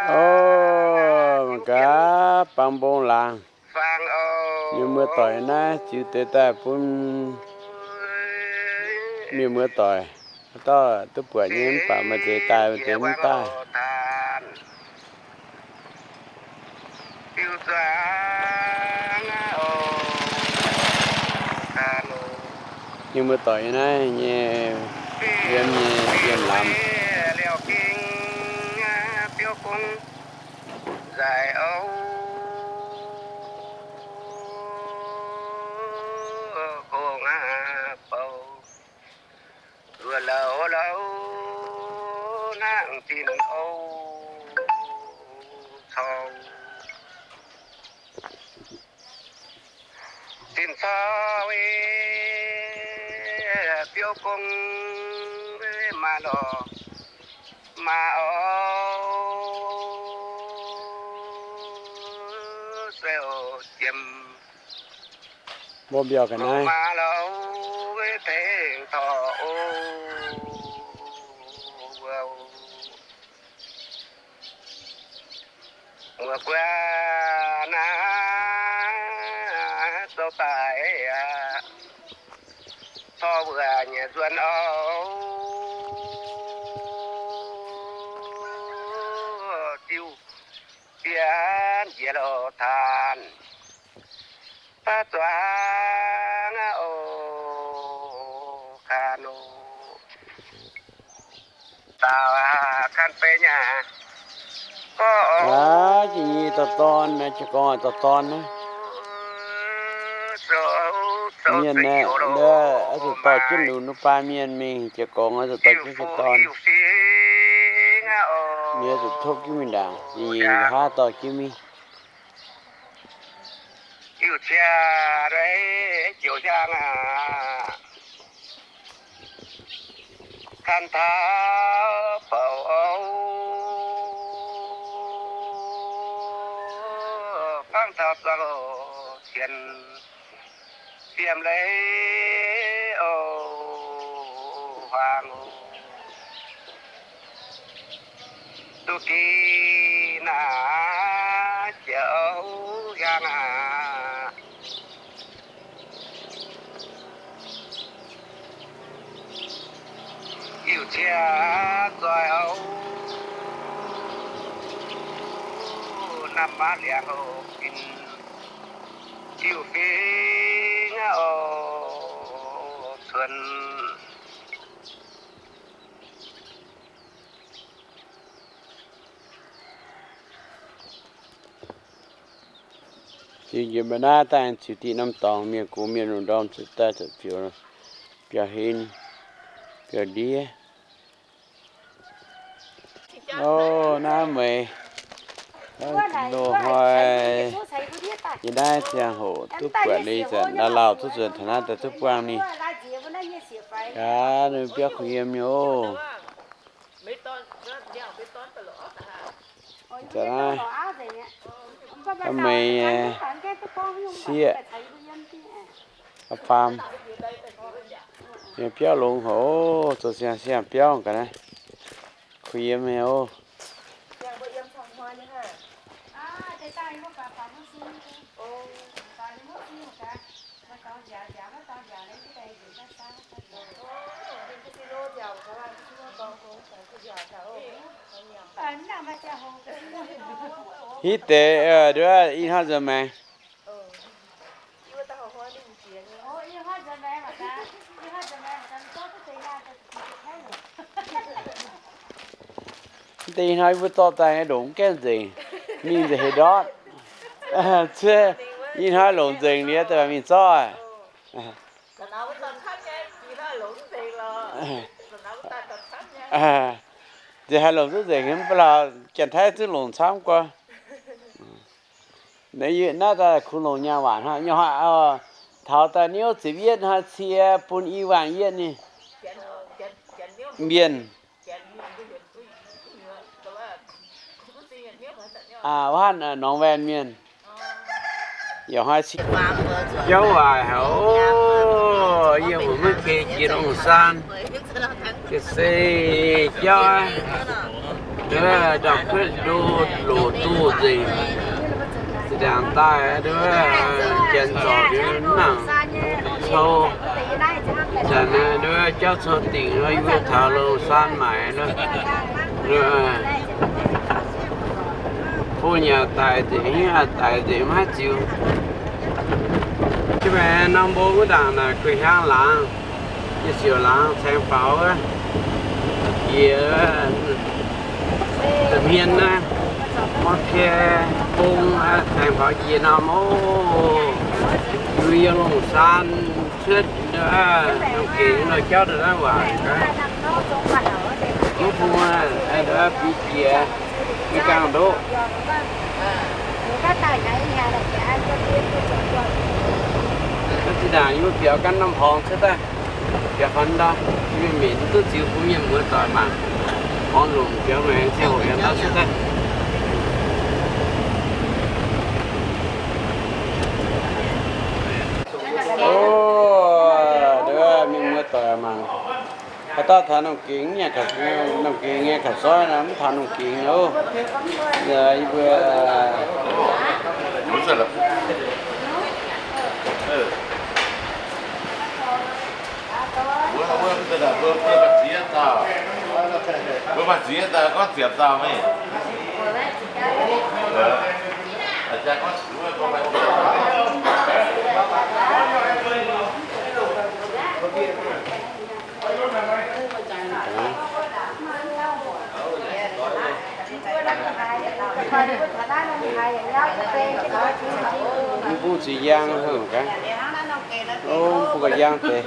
O, mangc gaax, bang mbong laangz. Mienh muoz-doic naaiv ziux deix daaih bun mienh muoz-doic, dauh duqv buatc nyei mv baac maaih deix daaih, maaih deix mv daaih. Mienh muoz-doic nyei naaiv nyei yiem nyei yiem lamz. Nzaic ou, gong bou, luoqc louc louc nangc zinh ou, corc zinh corc, biouv gong maaih lorh maaih ou, sueih jiem mbuo mbiauh ga'naaiv. Maaih lorh tengx torqv o, wuov guaax naaiv zoux daaih aqv. Corc wuov nyei nzuonx ou, diuh bienv njiec loz taanv, baav zuangx o, kan o. Dauh aac, kan beiv nyei aac. Aav, jiex nyei dorh dorn, jiex gorngv dorh dorn naaiv. Mienh naaiv, oix zuqc dorh jienv lunx wuov baan mienh mingh, jiex gorngv oix zuqc dorh jienv dorh dorn. Mienh oix zuqc tov jienv mingh ndaangc, jiex nyei nqa'haav dorh jienv mingh. Diuh cie, diuh hiaang aac, kan taux bouc ou, fangx taux zuangx cien, fiem leiz ou, huaang ou. Duqv giv naaiv jiex ou hiaang aac, diuh cie zoih ou, namx maav liangx ou fin, diuh fingx ou, cuonx. Ziux njiec mba'naaiv daaih ziux diqv norm dorngx, mienh gox mienh lungh ndorm ziouc daaih ziouc biaux, biaux hlen, biaux ndiev. O, naaiv meih, loz-hnoi yie naaiv ziangh hoc duqv buatc ninh zanc, lauh lauh duqv nzuonx taux naaiv daaih duqv buangh ninh. Gaax, ninh biauv kuh yiem nyei oc. Zanc naaiv, meih sieqv, faam, biauv longx hoc, zoux siang-siang biauv ga'naaiv, kuh yiem nyei oc. Hitv deix, ih hnoi nzuonx maengx. Mv deix ih hnoi mbuo zorqv daaih longc mv gaengh nzengc, mingh nzengc heix ndortv. Cuotv ih hnoi longc nzengc liuz, daaih mingh zorqv. Nzengc haih longc duqv nzengc, mv baac lorqc, Janx-Taiv zungv longc camv guo. Naaiv daaih kuv longc nyaah waac hnangv. Taux daaih niouv ziepc yietv hnoi cie bun i waangc yietv ninh. Mienh, wuov hanh Norm Ven mienh. Yaac hnoi cie jauv waaic haic oc. Yie mbuo maiv kei jiex longh saan, se jauv aqv. Nduov ndau-kuotv ndo loc duqv nzengc. Zinh ndaangc daaih nduov janx zorc nduov mv nangc cou. Zanc naaiv nduov jauv cou dingc nor, yie mbuo taux Longxan maaic nor, bun nyanc daic nzengc, daic nzengc mv haih ziux. Jiex maengx norm mbo wuov ndaangc naaic guix hiaang laangz, nyei siouc laangz caengx faaux wuov, jiex da'hmien naaiv, mor pie bung caengx faaux jiex norm oc. Yie Longxan cuotv norm gengx nor jauv ndongc naaiv waac gaax. Mv bung biux jiex, mv gaengh ndoqv. Zinh ndaangc yie mbuo biaux gan norm horngz cuotv daaih, biaux horngz ndau, mienh mienh duqv ziux bun mienh muoz-doic mangc. Horngz longc biaux maengx ziangh hoc yaac ndau cuotv daaih. Oc, mienh muoz-doic mangc. Haaix dauh taux norm gengx, norm gengx nyei ga'soiv nor, mv taux norm gengx nor, yie mbuo Mbuo maaih ziex dauh, mbuo maaih ziex dauh gorngv ziepc dauh mingh. Mv bung ziqc njang heuc gaax. Mv bung ga'njang deix.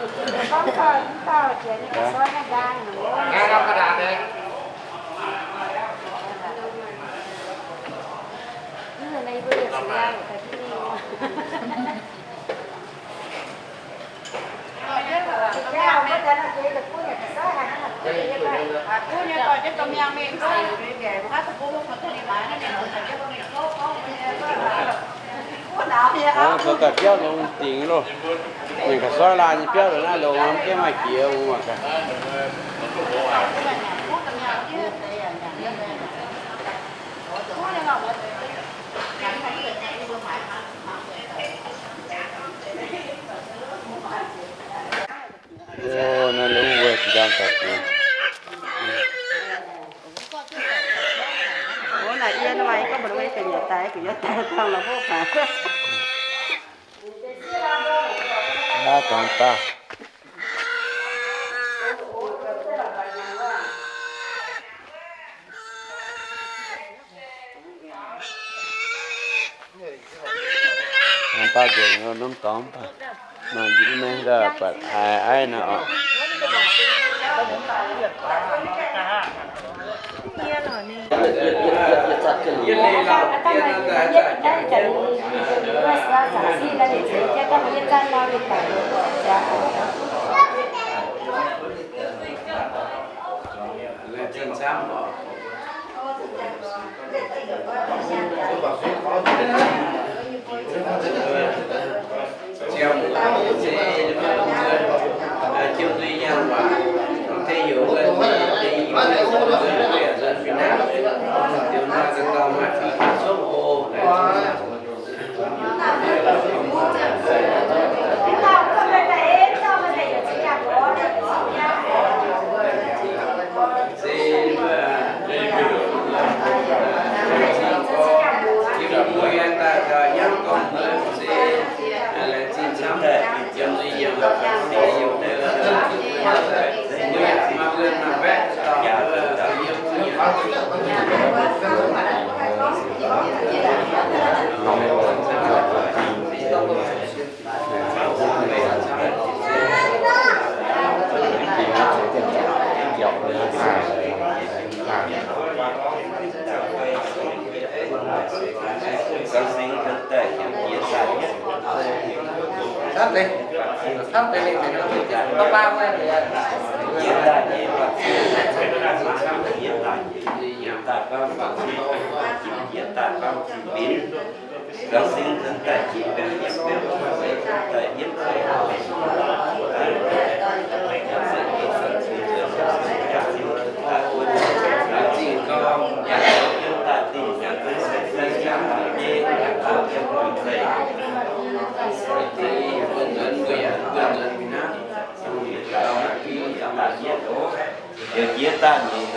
Zoux daaih biauv longx dingc loh. Ninh ga'soiv laanh nyei biauv longx naaiv longx, mv gaengh maaih jiex wuov gaax. Naaiv lungh wuov jiex ndaangc daaih. Aav, dorngx daaih. Baav nzengc nor, norm dorngx baac. Maaih njiec maiv daaih buatc aiv aiv nor oc. Liouh jiex daaih nyeic,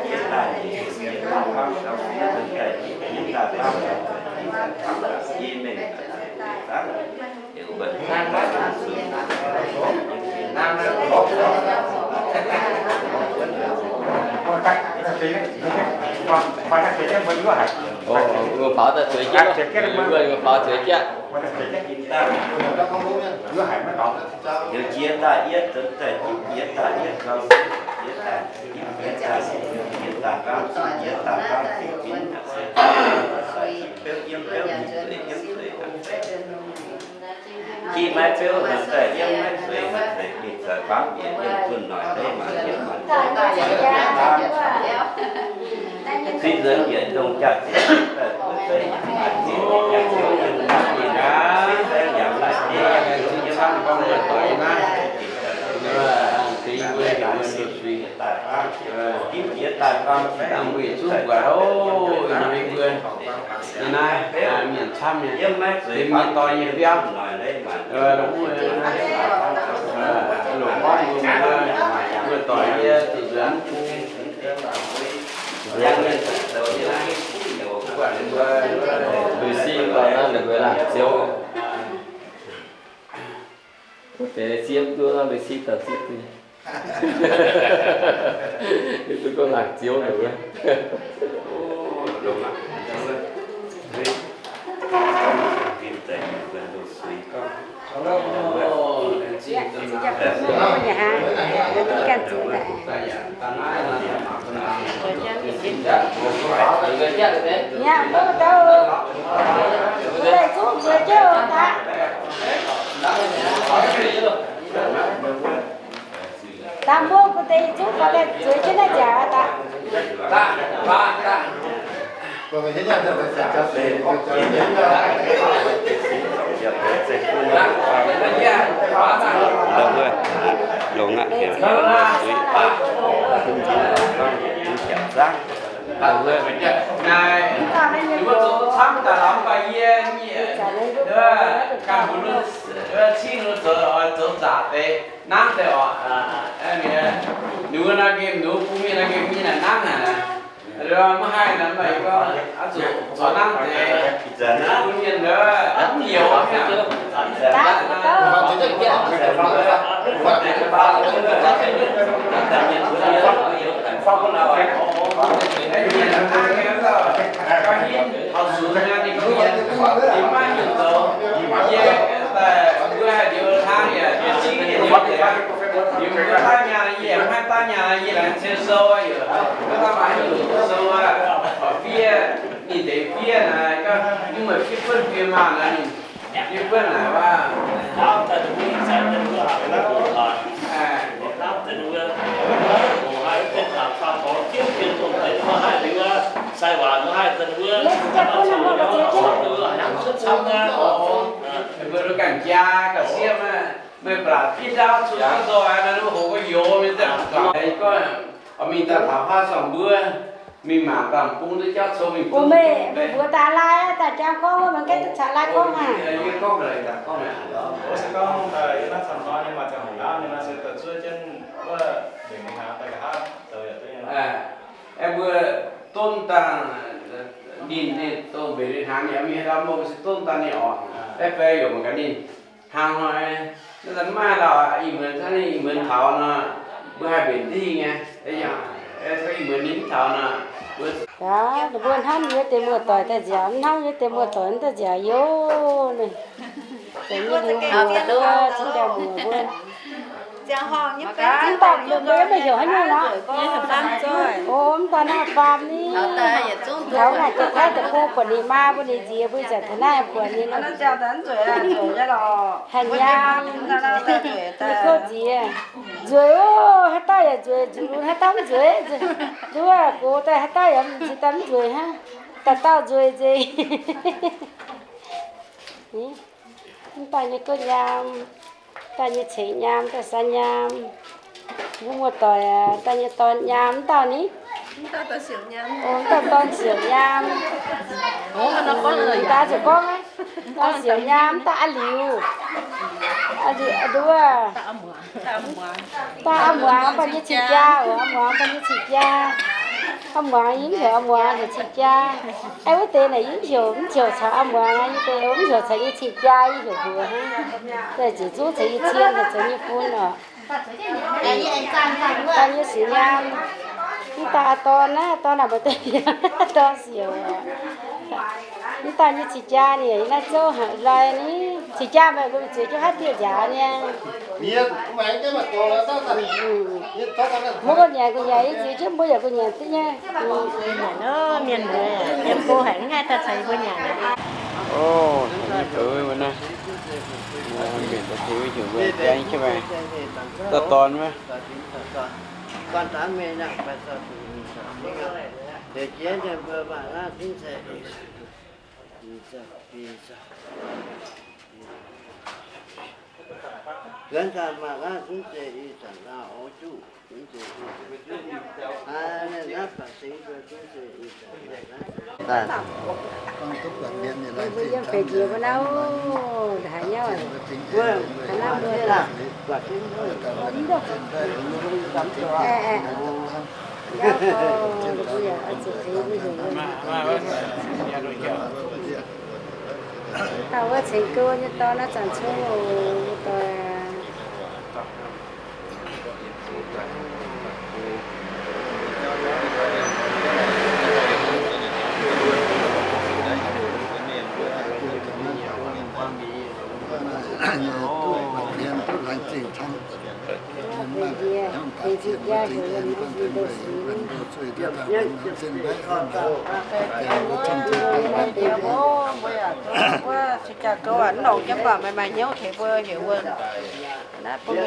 jiex daaih nyeic, jiex daaih faam, jiex daaih faam, jiex daaih faam, jiex daaih faam, jiex mengh daaih. Mbuo faaux daaih zueiz jienv, mbuo faaux zueiz jienv. Liouh jiex daaih yietv, jiex daaih yietv, jiex daaih yietv, jiex daaih faam, jiex daaih faam, jiex daaih faam, jiex daaih faam, Jiex maiv beuv hnangv daaih yiem maiv zueiz hnangv daaih, mingh zoux baamv bieqc yiem zunh noic leiz maanc yiem maanc zueiz. Zuiz nzuonx bieqc ndongc jaax zieqv daaih, zuiz nyanc ziouv yiem naaiv, zuiz nyanc laaic deix yiem naaiv, zuiz nyanc laaic deix yiem naaiv, zuiz daaih faam, dimv jiex daaih faam, zuiz daaih faam, zuiz daaih faam, Yiem naaiv mienh camv nyei, yiem mienh dorh nyei biauv, longc gorngv mbuo, mbuo doic yie zuqc nzuonx. Lucy gorngv naaiv ninh mbuo laangh ziouv. Wuov deix siev duqv naaiv Lucy dauh zipv duqv. Duqv gorngv laangh ziouv nor wuov. Nyaah mbuo dauh, mbuo daaih zungv zueiz jienv daaih. Daaih mbuo mbuo deix zungv faaux daaih zueiz jienv naaiv nziaauc daaih. Longx aqv, heuc zuiz baac, zungv njiec, zungv jangx zangv. Naaiv, mbuo zoux camv daaih lamz baac yie, yie, ganh mbuo cingv zoux, zoux zaqc deix, nangv deix oc. Ninh mbuo naaiv gengh, ninh mbuo bung mienh naaiv gengh mienh naaic nangv aqv. Maiv haih naaic, mv baac yie gorngv, oix zuqc zoux nangv deix, bun mienh nduov mv youz aqv. Ninh deix fiev naaic, gorngv nyungc meih fiev buonv fiev maanh naaic, ninh fiev buonv naaic waac. Mbuo duqv ganh jaa gauh siev maah, meih baac fiev ndaauv cuotv nzoih naaic, hoc gauh youz mienh daaih. Gorngv oix mingh daaih taux haav sorng mbuo, mingh mangc daaih bung duqv jauv cou mingh bung. Meih mbuo daaih lai daaih jaa gorngv, meih gaengh duqv caux lai gorngv aqv. Yie gorngv haaix, gorngv haaix? Gorngv naaiv camv hnoi nyei maaih ziangh hoc ndaauv nyei nor se daaih zuov jienv wuov mbenc ninh hnaangx daaih nqa'haav zoux yaac duqv nyei. Aeqv, mbuo donv dangh ninh, ninh dongh mbenc ninh hnaangx nyei, mingh haaix dauh mbuo se donv dangh ninh oc. Aeqv, fai yaac mangc gaax ninh hnangv hnoi, naaiv daaih mv maaih lauh, ih muonz hnangv ih muonz taux nor, mbuo haih mbenc dingh nyei. Ih muonz ninh mv taux nor, mbuo hnamv yie deix muoz-doic daaih nziaauc, mv hnamv yie deix muoz-doic mv daaih nziaauc yoc. Ninh deix nyei liuz mbuo zinh ndaangc muoz mbuo Mv baac mbuo maiv heuc haaix nyungc nor. O, mv baac naaiv faam ni. Taux naaic jiex Taiv deic-bung buatc ninh maa mbuo ninh nziex mbuo zanc taux naaiv buatc ninh. Haih nyaam, ninh kouv nziex. Nzueic oc, haaix dauh yaac nzueic, nzueic lunx haaix dauh mv nzueic. Nduov gox daaih haaix dauh yaac nzueic daaih mv nzueic hnangv. Dauh dauh nzueic nzengc. Mv daaih nyei gouv nyaam, daaih nyei ceix nyaam, daaih sa nyaam. Mbuo muoz-doic aac, daaih nyei dorn nyaam mv dauh ni. Mv dauh dorn siouc nyaam. Mv dauh siouc nyaam, mv dauh a'liuz, nduov. Dauh a'muangz, mv baac nyei cing-jaa oc, a'muangz mv baac nyei cing-jaa. A'muangz yie mv heuc a'muangz, heuc cing-jaa. Aeqv, wuov deix naaic yie mv heuc, mv heuc caux a'muangz, yie deix mv heuc caux nyei cing-jaa, yie heuc mbuox hnangv. Daaih ziouc zungv caux yie cien, heuc caux nyei fun oc. Dauh nyei siouc nyaam, mv dauh dorn naaiv, dorn naaic mbuo deix dorn siouc. Mv dauh nyei cing-jaa ninh yaac naaiv zouv hnangv lai ni. Cing-jaa meih mbuo zueiz jienv haaix dieh nziaaux nyei? Mbuo gu'nyanc gu'nyanc, yie zueiz jienv mbuo yaac gu'nyanc duqv nyei. Mienh muoz, yiem go haic mv haih daaih caux yie mbuo nyanc. O, taux nyei feix wuov naaiv, mbenc daaih tengx wuov heuc mbuo jangv jienv maah. Dauh dorn wuov. Mbuo yiem feix jiex mbuo nau, haaix nyungc, haaix nyungc mbuo, dauh wuov ceng gouv nyei dorn naaiv zanc cong oc, doic. Mbuo cing jaa gouv aac, mv longc jienv baac maaih maaih hnyouv tengx mbuo heuc wuonh. Naaiv bung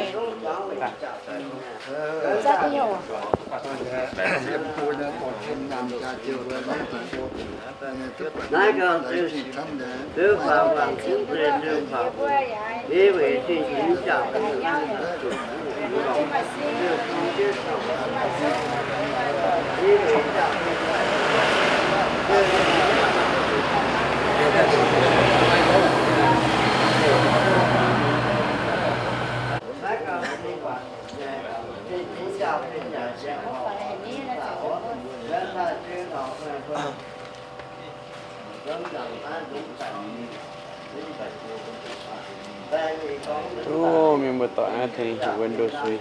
Duqv mienh muoz-doic naaiv tengx heuc wuonh ndoh sui.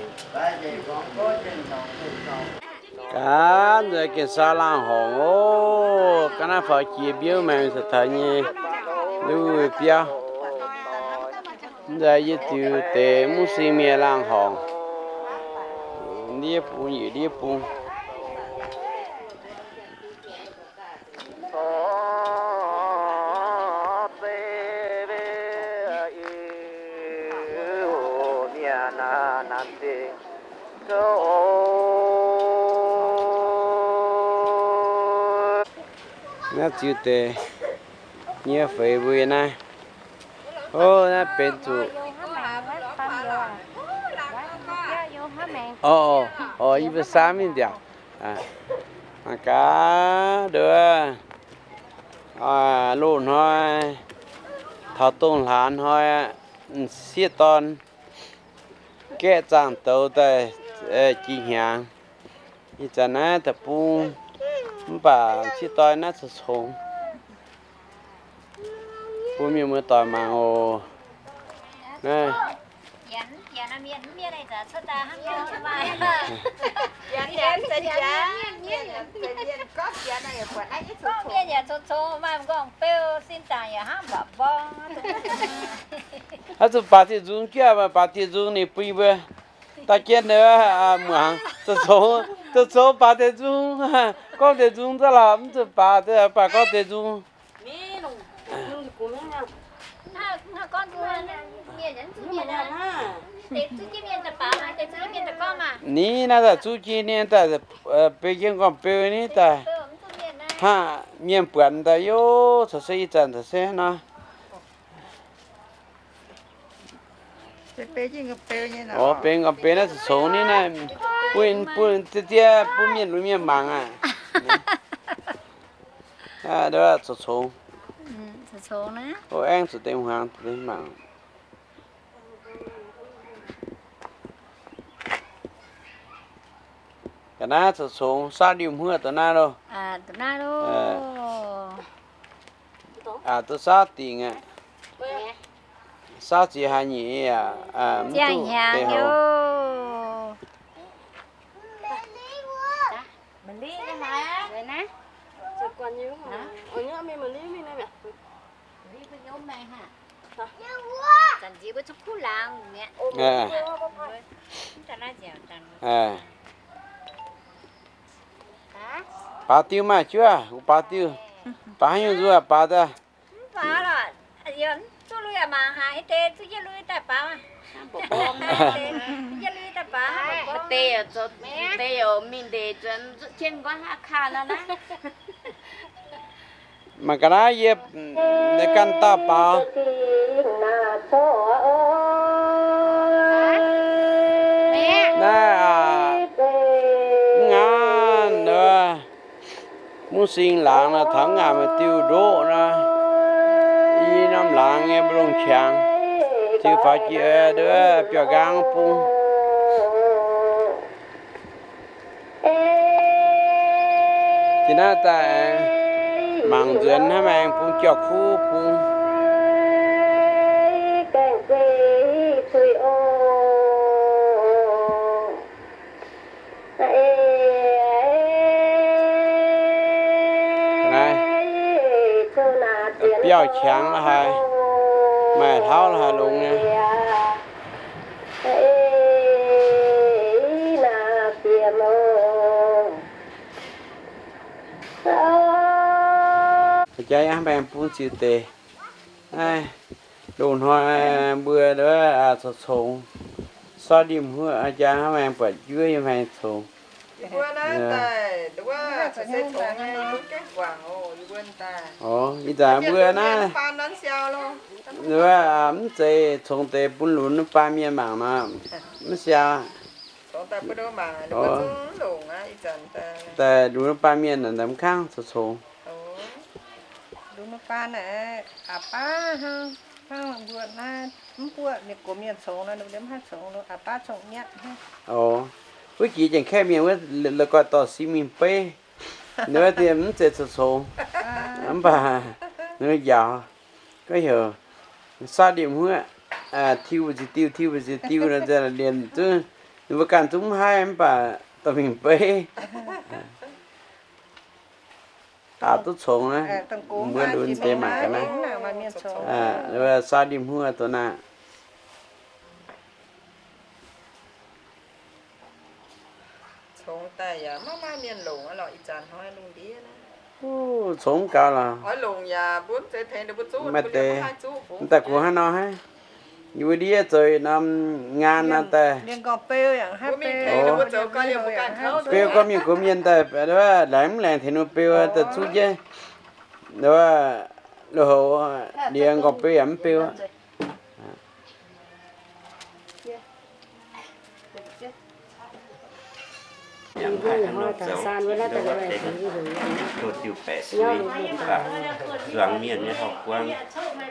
Gaax nzaaih gengh saau laangh horngc oc. Ga'naaiv faaux jiex mbiouv maengx caux taux nyei luv biauv. Nzaaih yie ziux deix mungv sing mienh laangh horngc. Ndiev bung yietc ndiev bung. Naaiv ziux deix nyei feix mbuo naaiv. O, naaiv benx zuqc, o, o, yie mbuo saamv mingh nziaauc. Mangc gaax nduov, loz-hnoi taux dongh hlaax hnoi, m'sieqv dorn gaeqv zaangh douz daaih jiex hnyangx. Ih zanc naaiv deic-bung, mv baac m'sieqv dorn naaiv congx-congx. Bun mienh muoz-doic mangc oc. Haaix zuqc baac dieh nzung jiex, baac dieh nzung ninh bun yie mbuo daaih jienv muangx. Zoux coux baac dieh nzung, gorngv dieh nzung za'lauh, mv zuqc baac, baac gorngv dieh nzung. Ni naaiv daaih zuqv jienv, ni daaih beu jienv gorngv beu ni daaih, hnangv mienh buatc daaih youh caux se ih zanc caux se nor. Orv, benx gorngv benx naaiv congx ni naaiv. Bun, bun, diev, diev, bun mienh lunx mienh mangc aqv. Aa, congx-congx. O, aengv zuqc deix hmuangx mangc. Ga'naaiv congx-congx, saauv ndie-huoqv dongh naaiv loh. Aa, duqv saauv dingc aqv. Saauv ziex hlaax nyeic yaac mv duqv deix houc. Baaux diuv maaih juov, baaux haaix nyungc nzuonx baaux daaih. Mangc ga'naaiv yie ganh dauh baaux. Naaiv aqv, mv ngaanc, mungv sing laangz nor, taux mv ngaanc maaih diuh ndoqv nor, i norm laangz nyei mbu'ndongx qangx, ziux faaux jiex biauv-nqaang bung. Jiex naaiv daaih aengx mangc nzuonx hnangv, aengx bung jauv-kuv bung. Biauv-qangx la'haaix, maaih hlauv la'haaix longx nyei. Jaa hnangv baengh bung ziux deix. Loz-hnoi mbuo congx-congx, saauv ndie-huoqv, jaa hnangv baengh buatc juov yiem hmei congx. Ih zanc mbuo naaiv mv zeiz congx deix bun lunx baan mienh mangc nor, mv siau. Daaih lunx baan mienh naaic mv kangv congx-congx. Wuov jiex Janx-Kaeqv mienh wuov, la'guaih dorh sieqv mingh beiv, wuov deix mv zeiz congx-congx, mv baac ninh mbuo njaaux, gorngv heuc saauv ndie-huoqv, tiu mbu'ziex diuh, tiu mbu'ziex diuh nor, liemh zungv ninh mbuo ganh zungv mv haih, mv baac dorh mingh beiv. Aqc duqv congx naaiv, mbuo lunx deix mangc ga'naaiv. Saauv ndie-huoqv dongh naaiv. Congx mv gaux lorqc. Maaih deix, mv daaih gox hnangv nor hnangv. Yie mbuo ndiev zoux yietc norm ngaan nor daaih. Beu gorngv mienh gox mienh daaih, laengz mv laengz tengx ninh beu daaih zuqv jienv. Loz-houx liuz nqorngv beu yaac mv beu. Mbuo hnoi taux saan wuov naaiv daaih, diuh baeqc sui, zuangx mienh nyei horqc guang,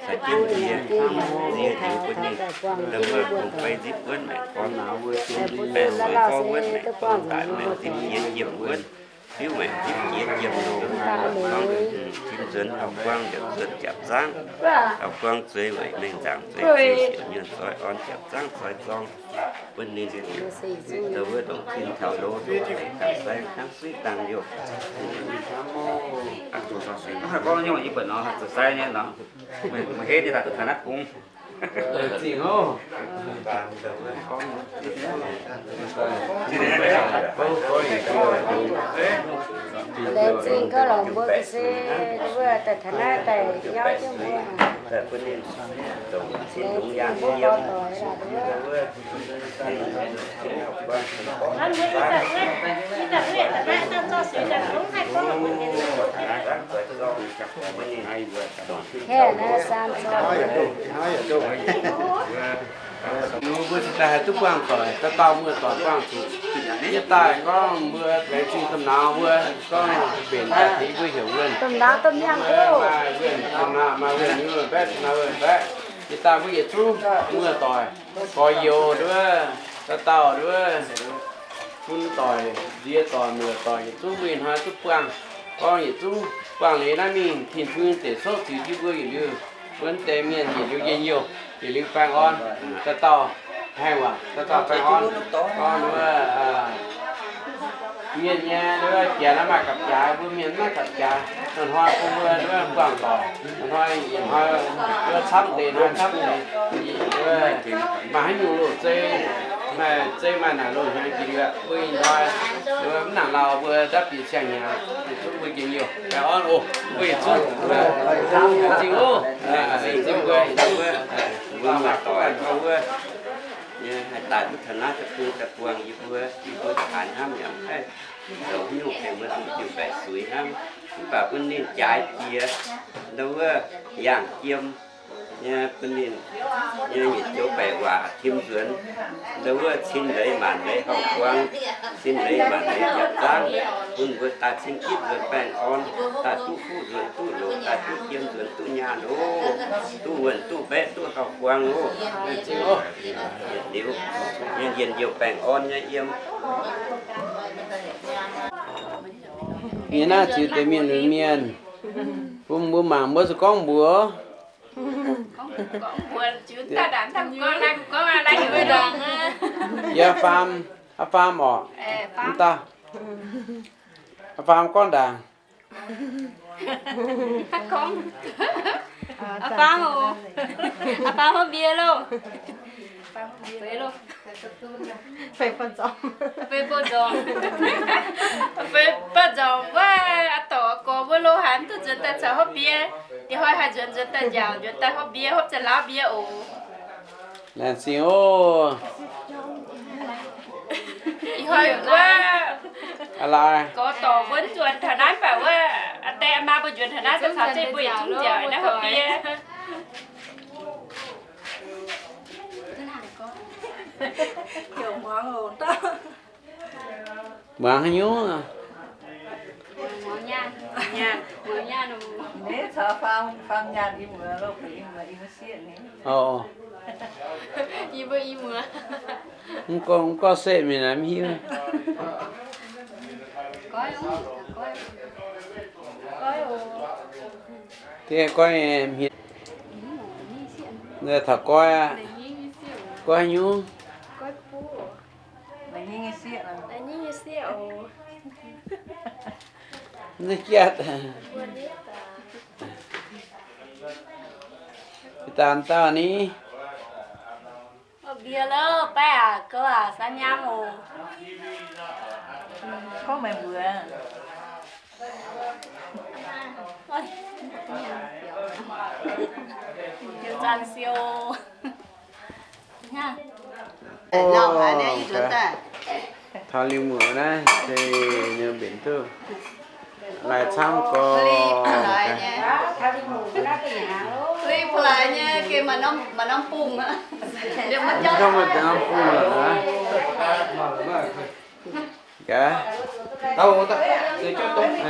caux jienv nzie, nzie liuz bun ninh, wuov kungx beiv nzipv wuonv maengx gorngv, baeqc sui gorngv wuonv maengx gorngv daic maengx nzipv jiex jiem wuonv, fiuv maengx nzipv jiex jiem loh, gorngv tim nzuonx horqc guang yaac nzuonx jaapc zaangv, horqc guang zueiz weic mengh nzaangc zueiz zueiz siec mienh zoi orn jaapc zaangv zoi zorng. Bun ninh wuov ndongc tin taux loz ndongc deix dangh sai dangh suiv dangh youh. Gorngv nyungc yie buatc nor, zuqc sai nyei nor, meih hei ninh daaih duqv taux naaiv bung. Laengz zingh gauh lorqc mbuo ga'sie, mbuo daaih taux naaiv daaih yauv jienv mbuo. Kaeqv naaiv saan zoux. Mbuo cingx daaih haih duqv buangh doic, dauh dauh muoz-doic buangh zuqc. Yie daaih gorngv mbuo laengz zingh domh nauz mbuo gorngv mbenc daaih tengx mbuo heuc wuonh. Domh nauz domh mienh maaih wuonh, maaih wuonh nyei wuonh baeqv, maaih wuonh baeqv. Yie daaih mbuo yietc zungv muoz-doic, gorx-youz nduov, dauh dauh nduov, bun doic, nziex doic, muoz-doic, yietc zungv mbuo ih hnoi duqv buangh. Gorngv yietc zungv buangh leiz naaiv mingh, Tin-Hungh deic souv zuiz jienv mbuo yietc liuz, mbuo deix mienh yietc liuz njien-youh, yietc liuz baengh orn. Dauh dauh haengh waac, dauh dauh baengh orn. Gorngv wuov, mienh nyei wuov jaax naaiv maaih gapv-jaax, mbuo mienh maiv gapv-jaax. Hnoi-hnoi bun mbuo wuov buangh doic, hnoi-hnoi wuov camv deix, hnoi camv deix, maaih haaix nyungc loz-zei, maaih zei maaih naaic loz-hnyangx jiex liuz, mbuo ih hnoi wuov mv nangc lauh mbuo ndapv bieqc siang-hnyangx, yietc zungv mbuo njien-youh baengh orn oc. Mbuo yietc zungv, zingh oc, zingh mbuo, zingh mbuo, mbuo muoz-doic wuov, haih daaih duqv taux naaiv deic-bung daaih buangh yie mbuo, yie mbuo haaix hnamv yaac mv haih zoux haaix nyungc tengx mbuo zuqc jiu-baeqc suix hnamv. Mv baac bun ninh jaaix jiex ndau wuov yangh jiem nyei, bun ninh nyei yietc joux baeqc waac tim nzuonx ndau wuov cin leiz maanc leiz hauv-buang, cin leiz maanc leiz nziepc zaangv, bun mbuo daaih cin gitv nzuonx baengh orn, daaih duqv fuqv nzuonx duqv loc, daaih duqv jiem nzuonx duqv nyaanh oc. Duqv wuonh duqv mbaeqv duqv hauv-buang oc. Yietc liuz nyei njien-youh baengh orn nyei yiem. Yie naaiv ziux deix mienh lunx mienh, bun mbuo mangc mbuo zuqc gorngv mbuox. Yie faam, aa faam orqc. Mv daaih, aa faam gorngv ndaangc. Aa faam oc. Aa faam hopv mbie loh. Feix loh. Feix buo nzormc. Feix buo nzormc. Feix buo nzormc wuov, aa dorc aa gorx mbuo loh haaix mv duqv nzuonx daaih caux hopv mbie. Diex hnoi haih nzuonx, nzuonx daaih njaaux, nzuonx daaih hopv mbie, hopv za'lauv mbie oc. Laengz zingh oc. Ih hnoi wuov, gorx dorc mbuo nzuonx taux naaiv mv baac wuov, aa die aa maa mbuo nzuonx taux naaiv daaih caux jienv mbuo yietc zungv njaaux naaiv hopv mbie. Muangx haaix nyungc? Mv gorngv, mv gorngv setv mingh naaiv mv hiuv. Diev goiv hmien, taux goiv aqv. Goiv haaix nyungc? Mv duqv jatv. Daan dauh ni. Mbie lo, baeqv aac, gouv aac, san nyaam oc. Gorngv meih mbuox. Zanc siou. Taux liuz muoc naaiv se nyei mbenc duqv lai camv gorx. Mv norm bung aqv. Gaax,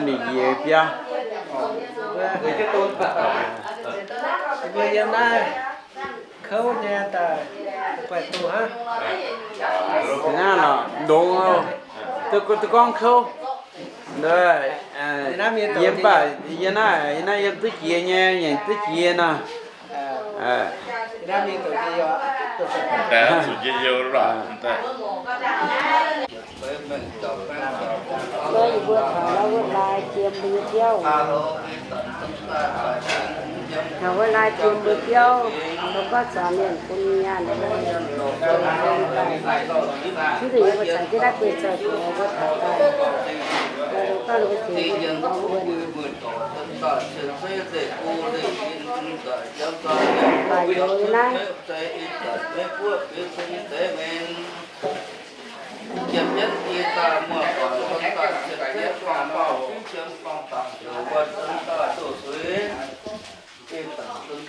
ninh njiec biaa. Mbuo yiem naaiv kouv nyei daaih guaih duqv hnangv. Naaiv nor ndongx, duqv gorngv kouv. Yie mv baac yie naaiv, yie naaiv yiem duqv jiex nyei, nyanc duqv jiex nor. Gorngv yie mbuo taux wuov lai jiem mbuo nyei biauv, taux wuov lai jiem mbuo biauv, mbuo gorngv zuangx mienh bun nyaanh, mv nzunc yie mbuo caux jienv naaiv guei zoih mbuo taux daaih, gorngv mbuo tengx mbuo wuonh. Baac youz naaiv.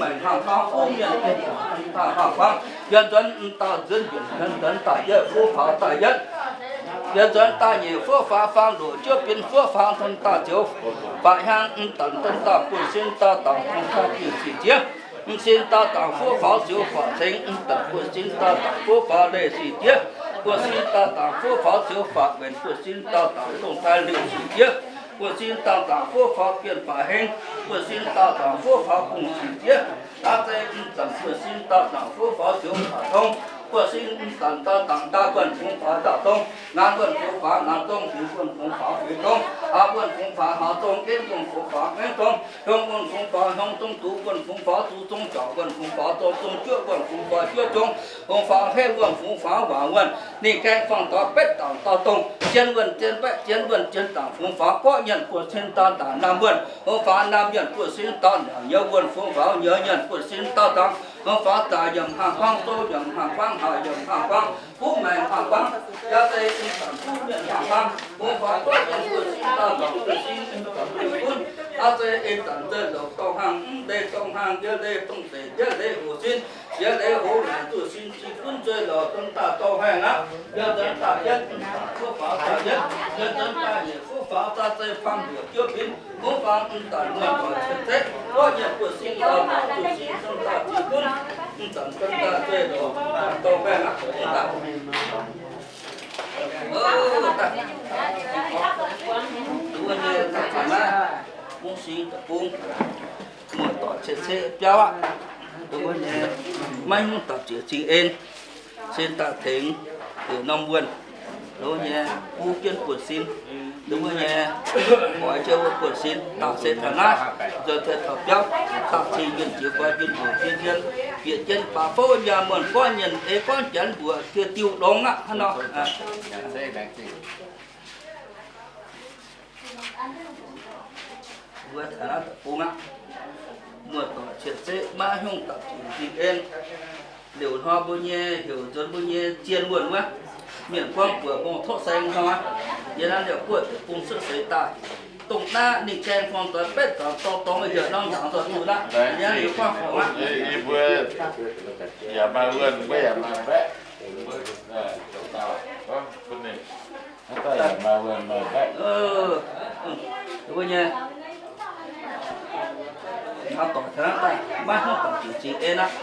maic hnaangx-hnaangx, ov mienh hnangv hnaangx-hnaangx. Yie nzuonx m'dauh nzuonx njuonc, yie nzuonx daaih yietv fuqv faaux daaih yietv. Yie nzuonx daaih nyeic fuqv faaux faang ndoqc, jiouv bin fuqv faaux nzuonx daaih ziouc faatv hnyangx, m'deix nzuonx daaih buonv-sin daauh dangc dongh taaih jiex sic jiex. M'sin daauh dangc fuqv faaux ziouc faatv cingx, m'deix buonv-sin daauh dangc fuqv faaux leih sic jiex. Buonv-sin daauh dangc fuqv faaux ziouc faatv wenc, buonv-sin daauh dangc dongh taaih liouh sic jiex. Buonv-sin daauh dangc fuqv faaux bienh faaux heng, buonv-sin daauh dangc fuqv faaux gong sic jiex. Daav zeiz m'deix buonv-sin daauh dangc fuqv faaux ziouc faatv tong. Buoz sin mv zanc daaih dangc daaih buonv fungx faaux dauh dongh, ngaanc buonv fungx faaux ngaanc dongh, fingx buonv fungx faaux fingx dongh, aav buonv fungx faaux haaix dongh, gengh buonv fungx faaux gengh dongh, hiong buonv fungx faaux hiong dongh, duqv buonv fungx faaux duqv dongh, jauc buonv fungx faaux jauc dongh, juoqv buonv fungx faaux juoqv dongh, fungx faaux heh buonv fungx faaux waac buonv, ninh gaeng fangx doix betv dangc dauh dongh, zien buonv zien baeqv zien buonv zien dangc fungx faaux gorqv nyanc buoz sin daaih dangc naamh buonv fungx faaux naamh nyanc buoz sin daaih nyanc nyouz buonv fungx faaux nyouz nyanc buoz sin daaih dangc fungx faaux zaac yaac mv haangh guangv, sou yaac mv haangh guangv, haaix yaac mv haangh guangv, kuv maengc mv haangh guangv, yaac se ih zanc kuv mienh mv haangh guangv, fungx faaux gorqv nyanc buoz sin daaih dangc buoz sin mv zanc gunv, aav se ih zanc nzueic louc dorngx hnaangx, mv deix dorngx hnaangx, yie leiz dongh deix, yie leiz hoc sin, yie leiz hoc naaic zuqc sin zinh gunv nzueic louc dongh daaih dorngx hnaangx aqv. Yie nzuonx daaih yietv, fungx faaux daaih yietv, yie nzuonx daaih yietv, fungx faaux daaih zeiz faam hluoqc juov binv, fungx faaux mv zanc muonh doic cien-ceqv, gorqv nyanc buoz sin daaih dangc zuqc sin dongh daaih zinh gunv, mv zanc dongh daaih nzueic louc dorngx hnaangx aqv. Mv daaih, o, daaih, wuov nyei daaih caux naaiv mungv sin deic-bung, muoz-doic cien-ceqv biauv aqv. Wuov nyei maiv hnyungv dapc ziec cing en, sin daaih tengx heuc norm wuonh, wuov nyei buv jienv buoz sin, wuov nyei oix jienv wuov buoz sin daaih se taux naaiv, nzuonx taux biauv, daaih cing yuonh jiex guaax yuonh houc jiex njien, bieqc jienv baac fouv nyaah muonh gorngv nyienz ei gorngv janx mbuoqc diuh diuh longx aqv hnangv nor. Mbuo taux naaiv deic-bung aqv, muoz-doic cien-ceqv maiv hnyungv dapc ziec cing en. Liouc hnoi mbuo nyei heuc nzuonx mbuo nyei zien wuonh wuov, mienh gorngv buoc mong tov saeng hnoi, yie naaiv liouc guoqv deic-bung cuotv seix daaih, dongh naaiv ninh gaeng fangx doix betv dorngx dorngx dorngx heuc norm nzaangc nzoih zuqc aqv. Yie naaiv liouc gorngv fongx aqv. Yie mbuo yaac maaih wuonh, mbuo yaac maaih baeqv. Mbuo, aa, dongh dauh, bun ninh, naaiv dauh yaac maaih wuonh maaih baeqv. Mbuo nyei hnangv doic taux naaiv daaih maiv hnyungv dapc ziec cing en aqv.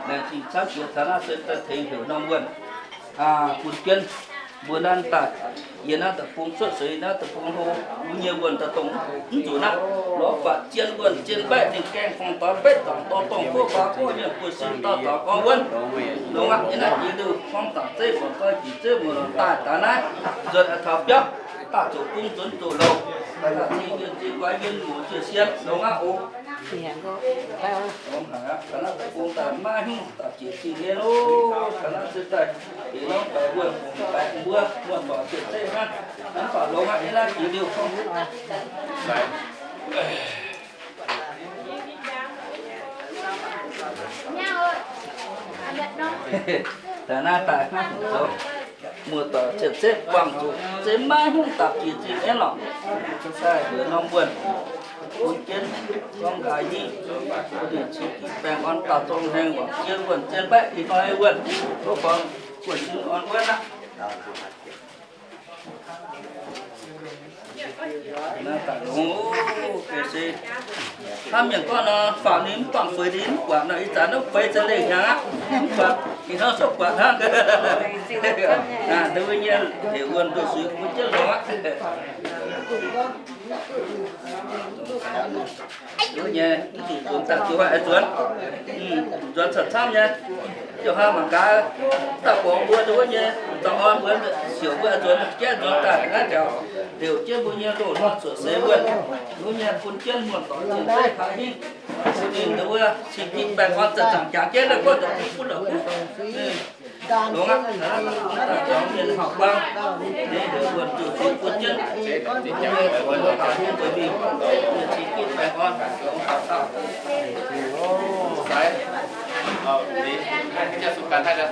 Laengz zingh camv jiex taux naaiv se daaih tengx heuc norm wuonh, aa, bun jienv mbuo naaiv daaih, yie naaiv deic-bung cuotv seix, naaiv deic-bung hlo, mbuo nyei wuonh daaih dongh mv zuqc naaiv, lorz buatc zien wuonh zien baeqv ninh gaeng fangx doix betv dorngx dorngx dorngx fouv faaux gorqv nyanc buoz sin daaih dangc orn wuonv. Longx aqv. Yie naaiv jiex liuz gorngv dangc zeiv muoz-doic jiex zeiv muoz-doic daaih taux naaiv, nzuonx taux biauv, daaih zoux bung nzuonx zoux louc, daaih cing yuonh cing guaax yuonh muoz-doic sien longx aqv oc. Longx haic aqv. Ga'naaiv deic-bung daaih maiv hnyungv dapc ziec cing en oc. Ga'naaiv se daaih diex norm baeqc wuonh, baeqc mbuo, muoz-doic cien-ceqv hnangv. Mv baac longx aqv. Yie naaiv jiex liuz gorngv daaih naaiv daaih hnangv zoux, muoz-doic cien-ceqv buangh zuqc se maiv hnyungv dapc ziec cing en lorqc. Daaih heuc norm wuonh bun jienv gorngv nqaai hingv, bun ninh cing gitv baengh orn dauh dongh hengx, wangc jienv wuonh zien baeqv ih hnoi wuonh, wuov faaux wuonh sin orn wuonv aqv. Naaiv daaih longx, ga'naaiv se hnangv mienh gorngv nor, faaux ninh mv buangh feix ninh mv buatc nor, ih zanc naaiv feix za'lengh hnyangx aqv, mv buatc, ih hnoi corc buatc hnangv. Naaiv mbuo nyei heuc wuonh nduqc suix bun jienv longx aqv. Wuov nyei, mv zuqc nzuonx daaih ziouc haaix nzuonx. Nzuonx camv-camv nyei. Ziouc haaix mangc gaax, daaih borngz mbuo wuov nyei, dorh orn mbuo siouc mbuo nzuonx, jaiv nzuonx daaih naaiv ziouc heuc jienv mbuo nyei loz-hnoi cuotv seix wuonh. Wuov nyei bun jienv muoz-doic cien-ceqv kaaix hingv, bun ninh wuov cing gitv baengh orn zanc-zanc jangx jienv naaiv guoqv deic-bung bun la'kuqv. Longx aqv, daaih jangx mienh hauh buang, ninh heuc wuonh zuqc zuqc bun jienv, bun jienv wuonh daaih hingv nzuonx mingh, cing gitv baengh orn, longx taux dauh. Sai, jauv-sung ganh haih.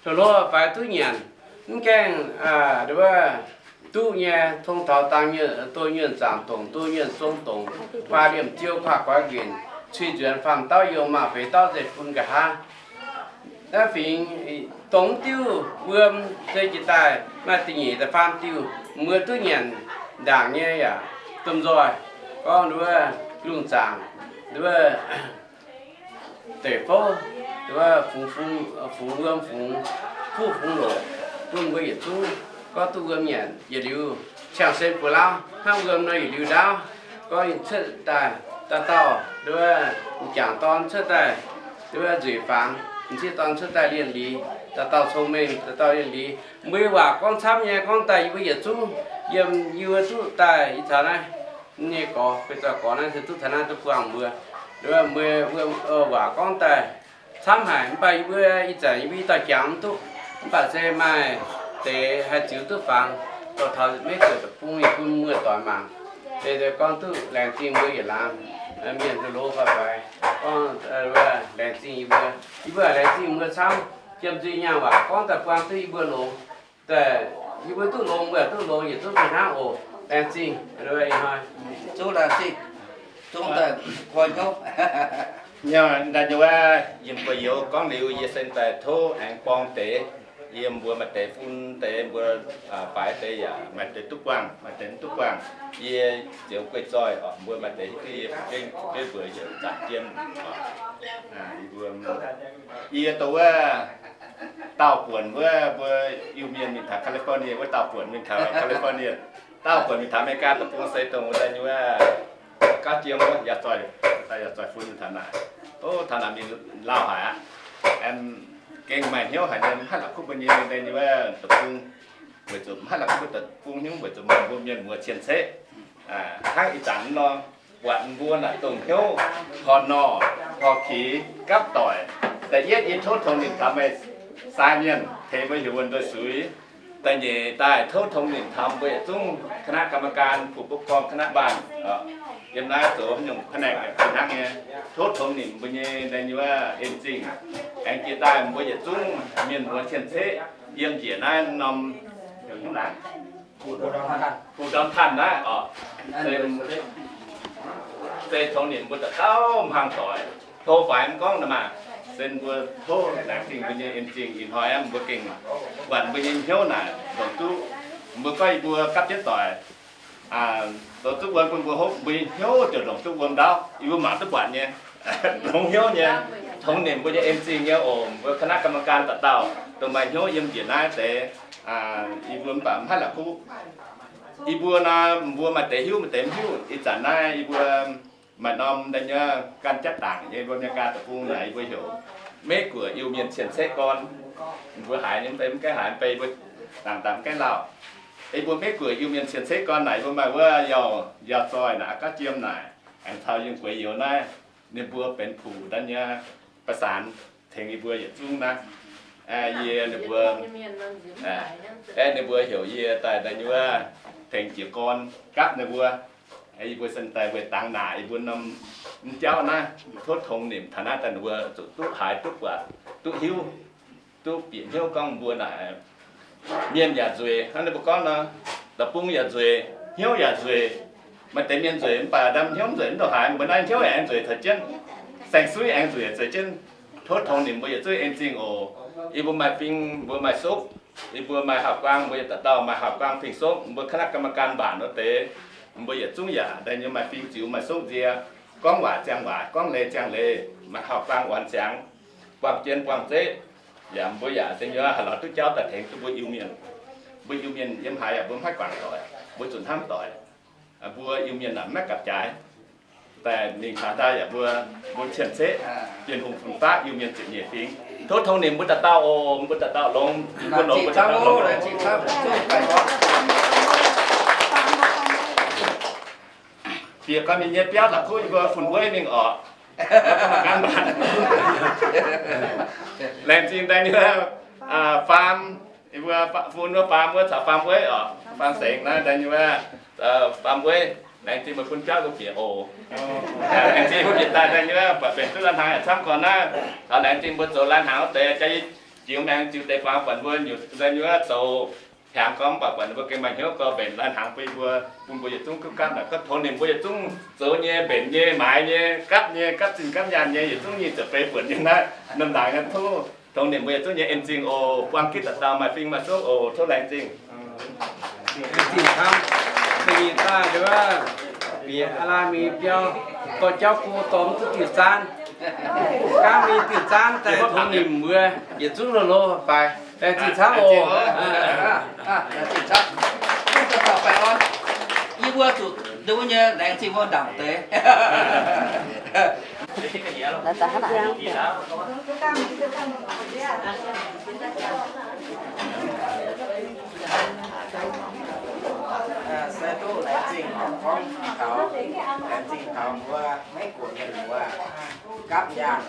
Tov lov faix duqv nyanc, mv gaengh, aa, nduov, duqv nyei, tong taux dang nyuonh, doh nyuonh zaangc dongc, doh nyuonh zong dongc, kuaaiv liemh ziou, kuaaiv goix nquinc, cui nzuonx faam dauh youh, maaih feix dauh nzengc bun nqa'haav. Naaiv fingx dongh diuh wuom se jiex daaih maaih da'nyeic da'faam diuh, mbuo duqv nyanc ndaangc nyei yaac domh nzoih. Gorngv nduov lungh zaangc, nduov deic fouv, nduov fungx, fungx wuom, fungx fuqv fungx loqc bun mbuo yietc zungv gorngv duqv wuom nyanc. Yietc liuz qangx sen buoz-lauv hnangv wuom nor, yietc liuz ndaauv gorngv cuotv daaih dauh dauh, nduov m'jangc dorn cuotv daaih, nduov nzueic fangx, m'sieqv dorn cuotv daaih lienh liz, dauh dauh cong-mengh, dauh dauh lienh liz. Mbuo waac gorngv camv nyei, gorngv daaih yie mbuo yietc zungv yiem yie mbuo duqv daaih ih caux naaiv nyei gorx, beiv zoih gorx naaiv se duqv taux naaiv duqv buangh mbuo. Nduov mbuo, mbuo waac gorngv daaih camv haic, mv baac yie mbuo ih zanc yie mbuo i dauh jangx mv duqv, mv baac se maaih deix haih ziux duqv fangx, dorh taux Meiv Guoqv deic-bung yie bun muoz-doic mangc. Deix deix gorngv duqv laengz zingh mbuo yietc laangz mienh hlo faix-faix, gorngv laengz zingh yie mbuo. Yie mbuo laengz zingh mbuo camv, jiem nzuih nyaanh waac gorngv daaih buangh duqv yie mbuo longx. Daaih yie mbuo duqv longx, mbuo duqv longx, yietc zungv fih hnangv oc. Laengz zingh ih hnoi. Zungv laengz zingh, zungv daaih koi hnyouv. Nyei, ndaaih nyei wuov, yiem guei youz gorngv liuz, yie se daaih tov aengx borng deix. Yiem mbuo maaih deix fun deix, mbuo faix deix yaac maaih deix duqv buangh, maaih deix mv duqv buangh. Yie ziouc guei zoih oc, mbuo maaih deix hiuv duqv yie fu'jueiv, fu'jueiv mbuox heuc Zanc Jiem. Yie dongh wuov daauh buonc wuov, mbuo Iu-Mienh mingh taux California, wuov daauh buonc mingh taux California. Daauh buonc mingh taux America deic-bung se dongh wuov daaih nyei wuov Gauv Jiem wuov, yaac zoih, yaac zoih fun mingh taux naaic. Ov, taux naaic mingh lauh haic aqv. Aengx gengh maaih hnyouv haic nyei, mv haih la'kuqv mbuo nyei deix nyei wuov deic-bung, weic zuqc mv haih la'kuqv mbuo deic-bung hnyouv weic zuqc maaih mbuo mienh muoz cien-ceqv. Hnangv ih zanc nor, buatc mbuo naaic dongh hnyouv horh norh horh kix gapv doic. Da'yietv yie tov tongx nimc taux meih sai mienh tengx mbuo heuc wuonh nduov suix. Da'nyeic daaih tov tongx nimc taux mbuo yietc zungv คณะกรรมการ ผู้ปกครองคณะบ้าน yiem naaiv zoux haaix nyungc แผนก fih hnangv nyei. Tov tongx nimc mbuo nyei deix nyei wuov en-zingh. Aengx jiex daaih mbuo yietc zungv mienh muoz cien-ceqv yiem njiec naaiv norm ผู้ดำเนินการ ผู้ดำเนินการ naaiv oc, se tongx nimc mbuo dauh dauh hmuangv doic. Tov faix mv gorngv nor maah, se mbuo tov laengz zingh mbuo nyei en-zingh. Ih hnoi mbuo gengh buatc mbuo nyei hnyouv naaic ndongc duqv, mbuo gorngv yie mbuo gapv jienv doic, ndongc duqv wuom bun mbuo hopv, mbuo nyei hnyouv ziouc ndongc duqv wuom ndaauv. Yie mbuo mangc duqv buatc nyei, longx hnyouv nyei, tongx nimc mbuo nyei en-zingh nyei oc. Mbuo คณะกรรมการ dauh dauh dongh maaih hnyouv yiem njiec naaiv deix, yie mbuo mv baac mv haih la'kuqv. Yie mbuo nor, mbuo maaih deix hiuv, maaih deix mv hiuv. Ih zanc naaiv yie mbuo maaih norm deix nyei gan jatv dangc nyei, mbuo nyei gan deic-bung naaic yie mbuo heuc Meiv Guoqv Iu-Mienh cien-ceqv gorn. Mbuo haiz nyei mv bei, mv gaengh haiz mv bei, mbuo dangc dangc mv gaengh lauh. Yie mbuo Meiv Guoqv Iu-Mienh cien-ceqv gorn naaic, yie mbuo maaih wuov yauh, yauh zoih naaic, a'gapv jiem naaic, aengx caux yiem gueix youz naaiv, ninh mbuo benx puqc daaih nyei ประสาน tengx yie mbuo yietc zungv naaiv. Yie ninh mbuo, aeqv, ninh mbuo heuc yie daaih daaih nyei wuov tengx jiez gorn gapv ninh mbuo. Yie mbuo sen daaih weic dangx naaic yie mbuo norm mv jauv naaiv, tov tongx nimc taux naaiv daaih ninh mbuo zuqc duqv haiz duqv buatc duqv hiuv, duqv bieqc hnyouv gorngv mbuo naaic mienh yaac nzueic hnangv ninh mbuo gorngv nor, deic-bung yaac nzueic, hnyouv yaac nzueic. Maaih deix mienh nzueic mv baac ndam hnyouv nzueic mv ndongc haaix, mbuo naaiv hnyouv yaac aengx nzueic taux jienv, saeng-suiv aengx nzueic zeix jienv. Tov tongx nimc mbuo yietc zungv en-zingh oc. Yie mbuo maaih fing mbuo maaih sopv, yie mbuo maaih hauv-guaang mbuo yietc dauh dauh maaih hauv-guaang fing-sopv, mbuo คณะกรรมการ mbaanc wuov deix, mbuo yietc zungv yaac daaih nyei maaih fing ziux maaih sopv nzie, gorngv waac ziangh waac, gorngv leiz ziangh leiz, maaih hauv-guaang oix ziangx, buangh jien buangh zeqv, Yaac mbuo yaac se nyei haih lorz duqv jauv daaih tengx duqv mbuo Iu-Mienh. Mbuo Iu-Mienh yiem haaix yaac mbuo maiv guangc doic, mbuo zuqc hnamv doic. Mbuo Iu-Mienh naaic maiv gapv jaaix. Daaih mingh caux daaih yaac mbuo, mbuo cien-ceqv Bienh Hungh fun-faqv Iu-Mienh ziepc nyeic fingx. Tov tong nimc mbuo dauh dauh oc, mbuo dauh dauh longx, mbuo longx, mbuo dauh dauh longx. Bieqc gorn ninh nyei biauv la'kuqv yie mbuo fun-weiv mingh orqc. Laengz zingh daaih nyei wuov faam, yie mbuo fun wuov faam wuov caux faam weiv orqc, faam sengx naaiv daaih nyei wuov faam weiv. Laengz zingh meih bun biauv mbuo bieqc oc. Laengz zingh mbuo bieqc daaih daaih nyei wuov buatc benx duqv lai-hnaangx yaac camv gorn naaiv. Taux laengz zingh mbuo zoux lai-hnaangx wuov deix jaax yie jiux maengx ziux deix faam buatc mbuo nyutc daaih nyei wuov zoux hnyangx gorn mv baac buatc mbuo gengh maaih hnyouv gorn mbenc lai-hnaangx bun mbuo, bun mbuo yietc zungv duqv gapv naaic. Gorngv tongx nimc mbuo yietc zungv zoux nyei, mbenc nyei, maaiz nyei, gapv nyei, gapv zinh gapv nyaanh nyei, yietc zungv nyic ziepc feix buonc nyei naaiv, norm laangz nyei tov tongx nimc mbuo yietc zungv nyei en zingh oc. Buang gitv dauh dauh maaih fing maaih soqv oc. Tov laengz zingh. Zingh camv, bieqc daaih nduov, bieqc aav lai mingh biauv, dorh jauv go dorh mv duqv diuh zaanv. Gaanv mingh diuh zaanv daaih tongx nimc mbuo yietc zungv lo lo faix. Laengz zingh camv oc. Yie mbuo zuqc nduov nyei laengz zingh mbuo ndaangc deix. Se duqv laengz zingh gorngv taux, laengz zingh taux mbuo Meiv Guoqv mienh muoz gapv nyaanh,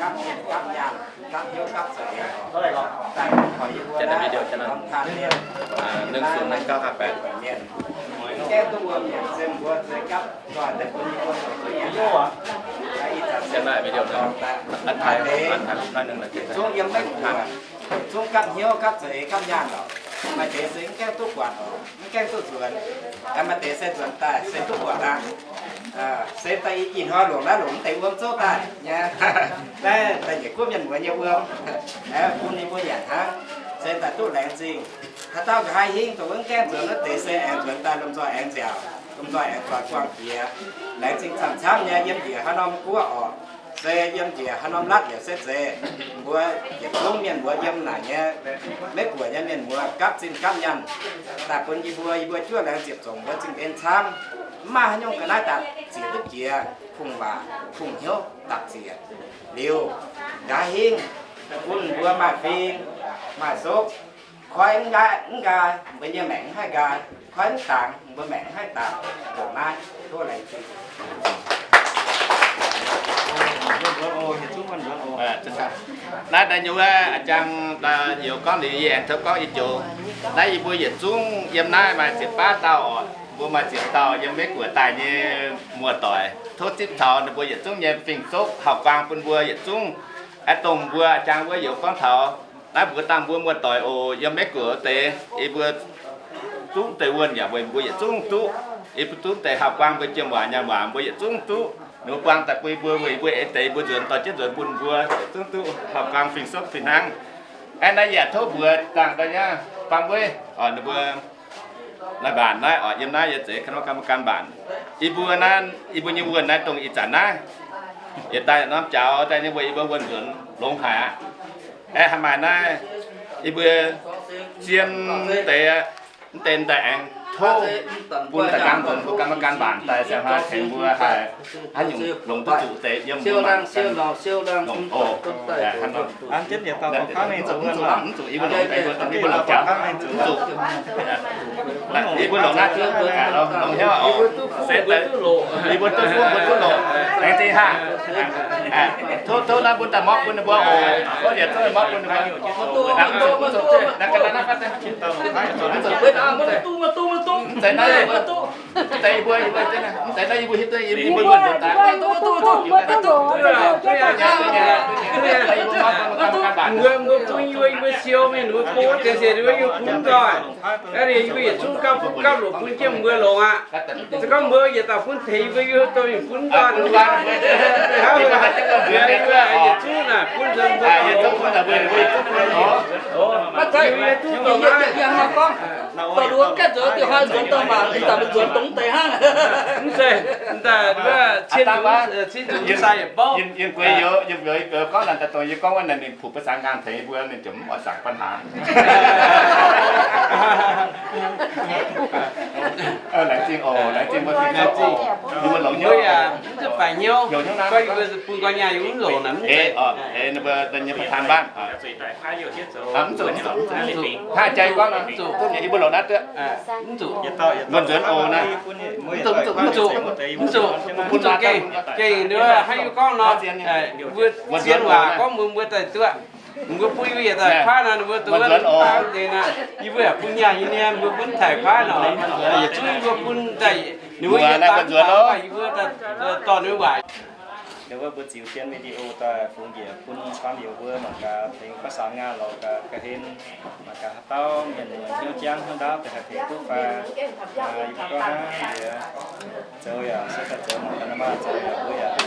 gapv zinh gapv nyaanh, gapv hnyouv gapv za'eix daaih taux yie mbuo naaiv norm tanh mienh, mienh, gaengh duqv wuom nyei se mbuo se gapv nzoih daaih bun yie mbuo zoux duqv nyei. Ih zanc se maaih deix zungv yiem Meiv Guoqv, zungv gapv hnyouv gapv za'eix gapv nyaanh lorqc. Maaih deix se mv gaengh duqv buatc oc, mv gaengh duqv nzuonx. Maaih deix se nzuonx daaih se duqv buatc aqv. Se daaih ih hnoi longc naaiv longc mv deix wuom zouv daaih nyei. Naaiv daaih njiec guoqv mienh muoz nyei wuom, bun ninh mbuo nyanc hnangv. Se daaih duqv laengz zingh. Haaix dauh nqa'haav hingv dongh wuov mv gaengh nzuonx wuov deix se aengx nzuonx daaih lomh nzoih aengx nziaauc, lomh nzoih aengx zoix buangh jiex. Laengz zingh camv-camv nyei yiem njiec haaix norm guoqv oc. Se yiem njiec haaix norm latv yaac se zeiz, mbuo yietc zungv mienh muoz yiem naaic nyei Meiv Guoqv nyei mienh muoz gapv zinh gapv nyaanh daaih bun yie mbuo, yie mbuo juov laengz ziepc zungv mbuo zingh en camv. Mv maaih haaix nyungc ga'naaiv daaih zieqc duqv jiex kungx waac kungx hnyouv dapc zieqc liuz, nqa'haav hingv bun mbuo maaih fing maaih soqv. Koi mv nqaai, mv nqaai, mbuo nyei maengc mv haih nqaai. Koi mv dangx, mbuo maengc mv haih dangx. Ndongc naaiv tov laengz zingh. Naaiv daaih nyei wuov a'jang youz gorngv liuz yie aengx tov gorngv ih joux. Naaiv yie mbuo yietc zungv yiem naaiv maaih ziepc baav dauh oc. Mbuo maaih ziepc dauh yiem Meiv Guoqv daaih nyei muoz-doic. Tov zipv taux ninh mbuo yietc zungv nyei fing-soqv hauh guaang bun mbuo yietc zungv. Aeqv, dongh mbuo a'jang wuov youz gorngv taux naaiv mbuo dangh mbuo muoz-doic oc, yiem Meiv Guoqv wuov deix, yie mbuo duqv deix wuonh yaac weic mbuo yietc zungv duqv. Yie mbuo duqv deix hauh guaang mbuo jiem waac nyaanh waac mbuo yietc zungv duqv. Ninh mbuo buang daaih bun yie mbuo, weic yie mbuo eix deix mbuo nzuonx dorh jienv nzuonx bun mbuo yietc zungv duqv hauh guaang fing-soqv fih hnangv. Aeqv, naaiv yaac tov mbuox dangh daaih nyei, Baam Weiv, ninh mbuo naaiv mbaanc naaiv oc, yiem naaiv yie zeiz kan gan mbuo gan mbaanc. Yie mbuo naaiv, yie mbuo nyei wuonh naaiv dongh ih zanc naaiv yietc daaih norm jaux daaih nyei mbuo yie mbuo wuonh nzuonx longx haic aqv. Aeqv, haaix maaih naaiv yie mbuo zien deix, mv deix daaih aengx tov bun daaih gan nzuonx mbuo gan mbuo gan mbaanc daaih se hnoi tengx mbuo haih haaix nyungc longc duqv zuqc deix yiem mbuo mangc gan longc oc. Mv zuqc, yie mbuo longc, yie mbuo longc jaux, mv zuqc. Yie mbuo longc naaiv, longc hnyouv oc. Se daaih yie mbuo duqv fuqv mbuo duqv longc, laengz zingh haah. Tov, tov naaiv bun daaih morpv bun ninh mbuo oc. Tov yietc zungv morpv bun ninh mbuo. Mv zuqc, mv zuqc, naaiv ga'naaiv naaiv fatv daaih. Mv zeiz naaiv, mv zeiz yie mbuo, yie mbuo, mv zeiz naaiv yie mbuo hiuv duqv, yie mbuo, yie mbuo, yie mbuo, mbuo zungv yie mbuo, yie mbuo siou mingh ninh mbuo go wuov deix se yie mbuo yie bun nzoih. Naaiv ninh yie mbuo yietc zungv gapv fuqv gapv loc bun jienv mbuo longx aqv. Se gorngv mbuo yietc dauh bun tengx yie mbuo yie mbuo dorh mingh bun nzoih, hnangv yie mbuo yietc zungv naaic bun nzoih mbuo longx. Gorngv, dorh nduov gaengh nzuonx diuh hnoi nzuonx dorh maac, ih zanc mbuo nzuonx dongh deix hnangv. Mv zeiz, daaih wuov cien nzunc, cien nzunc sai yietc bouv. Yinh gueix youz, yinh gueix youz gorngv naaic daaih dongh yie gorngv wuov naaic ninh ผู้ประสานงาน tengx yie mbuo ninh ziouc mv oix zaangc ปัญหา. Laengz zingh oc, laengz zingh mbuo fingx oc. Yie mbuo longc hnyouv, mv zuqc baengc hnyouv, gorngv yie mbuo bun ganh nyaah yie mv longc naaic mv zeiz. Ninh mbuo nyei ประธานบ้าน mv zuqc, mv zuqc, mv zuqc. Hnangv jai gorngv nor, mv zuqc, yie mbuo longc naaiv duqv. Mv zuqc, mbuo nzuonx oc naaiv. Mv zuqc, mv zuqc, mv zuqc, mv zuqc, gengh, gengh nduov hnangv yie gorngv nor, mbuo zien waac gorngv mbuo, mbuo daaih duqv. Mbuo bun yie daaih kuaaiv nor, ninh mbuo dongh wuov deix naaiv, yie mbuo yaac bun nyaah nyei niaa, mbuo bun taaih kuaaiv nor, yietc zungv yie mbuo bun daaih, ninh mbuo yie daaih, yie mbuo daaih dorh ninh waac. Ninh mbuo mbuo ziux jienv video daaih fungx njiec bun baamh mienh mbuo mangc gaax tengx ประสานงาน lorz ga'hlen, mangc gaax haaix dauh mienh muoz hnyouv jangv hnyouv ndaauv deix haih tengx duqv fai. Yie mbuo gorngv hnangv njiec zoux yaac se daaih zoux mangc gaax maaih zoux yaac mbuo yaac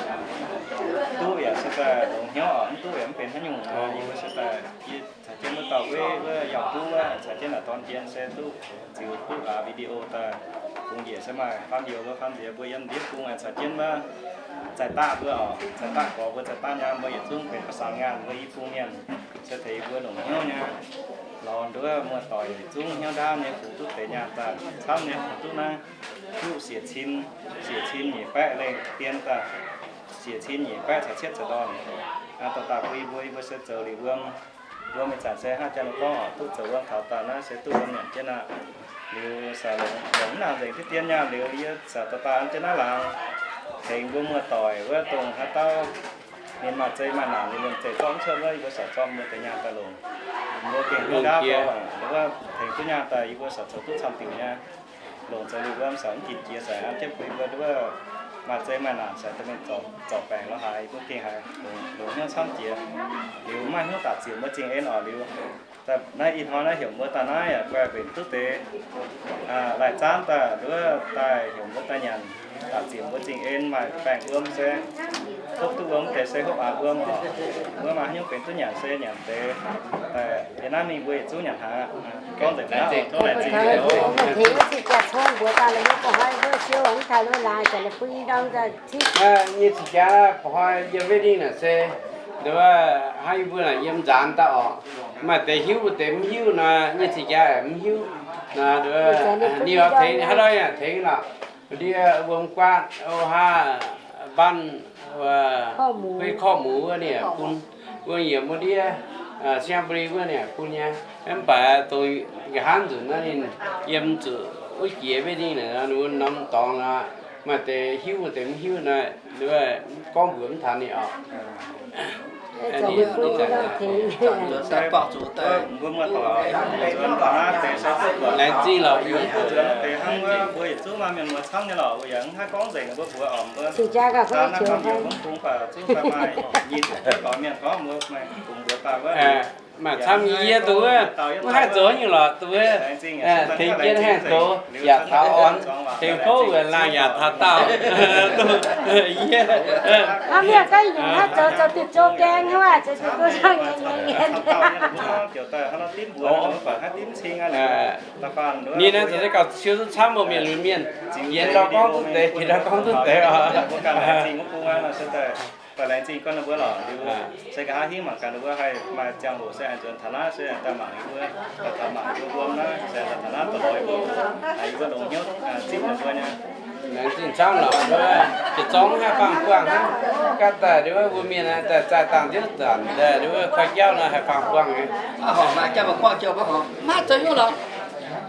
duqv yaac se daaih longx hnyouv oc, mv duqv yaac mv benx haaix nyungc. Yie mbuo se daaih yie caux jienv wuov dauh wei wuov yaac duqv wuov caux jienv naaic dorn jienv se duqv ziux duqv laaix video daaih fungx njiec se maaih faam youz wuov faam nziex mbuo yiem ndiev bung caux jienv wuov zaih daaih mbuo oc, zaih daaih gorx mbuo zaih daaih nyaam mbuo yietc zungv benx ประสานงาน mbuo i bung mienh se tengx mbuo longc hnyouv nyei. Lorz nduov muoz-doic yietc zungv hnyouv ndaauv nyei fungx duqv deix nyaanh daaih camv nyei fungx duqv naaiv duqv siec cin, siec cin nyic baeqv lengh dien daaih, siec cin nyic baeqv caux cietv ziepc ndorn. Dorh daaih bun yie mbuo, yie mbuo se zoux liuz wuom. Wuom ih zanc se hnangv jaa-lungh gorngv oc, duqv zoux wuom taux daaih naaiv se duqv wuom nyanc jienv aqv. Liuz sa longc mv nangc nzengc diqv dien nyaanh liuz yie sa dorh daaih an jienv naaiv laangz tengx mbuo muoz-doic wuov dongh haaix dauh mienh maaih zei maaih naanc liuz liemh zeih zorqv mv cuotv wuov, yie mbuo sa zorqv mbuo deix nyaanh daaih longc. Mbuo gengh duqv ndaauv gorngv wuov tengx duqv nyaanh daaih yie mbuo sa zoux duqv camv diuc nyei. Longc zoux liuz wuom sa mv ginc jiex sa an jienv bun yie mbuo wuov maaih zei maaih naanc sa da'mienh zorc baengc lorz haaix yie mbuo gengh haiz longc hnyouv camv jiex. Liuz maaih hnyouv daaih ziec mbuo zingh en oc liuz. Naaiv ih hnoi naaiv heuc mbuo daaih naaiv yaac guai mbenc duqv deix laih zaanv daaih nduov daaih heuc mbuo daaih nyanc daaih ziec mbuo zingh en maaih baengh wuom se hopv duqv wuom deix se hopv aax wuom oc. Mbuo maaih haaix nyungc benx duqv nyanc se nyanc deix. Yie naaiv mingh mbuo yietc zungv nyanc hnaangx. Gorngv nzengc naaiv, gorngv laengz zingh. Tengx wuov cing jaa cong mbuox daaih la'nyeic ba'hnoi mbuo siou mv taux lui laaix zanc la'bun i ndorm nzauh cingv. Nyei cing jaa ba'hnoi yiem Wei Ninh naaic se nduov hnangv yie mbuo naaic yiem nzaanx daaih oc. Maaih deix hiuv, maaih deix mv hiuv nor, nyei cing jaa mv hiuv nor, ninh tengx haaix nor yaac tengx lorqc. Ndie wuom guaatv o haa mbaanh, huei korqv mux wuov ninh bun, wuom yiemc wuov ndiev, Siang-Bou-Li wuov ninh bun nyei. Mv baac dongh nqa'haav nzunc naaiv ninh yiem zuqc wuov jiex Wei Ninh naaic, ninh mbuo norm dorngx nor, maaih deix hiuv, maaih deix mv hiuv nor, gorngv mbuox mv taux ninh oc. Laengz zingh lorqc. Cing jaa gauh fai qiex fai. Maaih camv nyei yie dongh wuov, mv haih zoux nyei lorqc, dongh wuov tengx jienv haih zoux yaac taux orn, tengx fouv wuonc laangh yaac taux daauh. Hnangv mienh ganh nyungc hnangv zoux zoux diuh zouv gaeng hnangv, zoux diuh zouv gaeng nyei. Ninh naaiv zoux se gauh siou duqv camv mbuo mienh lunx mienh, yienx ndau gorngv duqv deix, yienx ndau gorngv duqv deix oc. Daaih laengz zingh gorngv ninh mbuo lorqc, liuz se nqa'haav hingv mangc gaax ninh mbuo haih maaih ziangh hoc se aengx nzuonx taux naaiv se daaih mangc yie mbuo, daaih taux mangc yie mbuo wuom naaiv, se daaih taux naaiv daaih lorz yie mbuo, yie mbuo longc hnyouv zipv ninh mbuo nyei. Laengz zingh camv lorqc, wuov jiex zorng haih faang-buangh hnangv. Gaav daaih wuov mbuo mienh daaih zaih dangh nziouv zanc daaih wuov koi jauv nor haih faang-buangh nyei. Horngc maaih jauv maaih guangv jauv maiv horngc, maiv zeiz nyungc lorqc.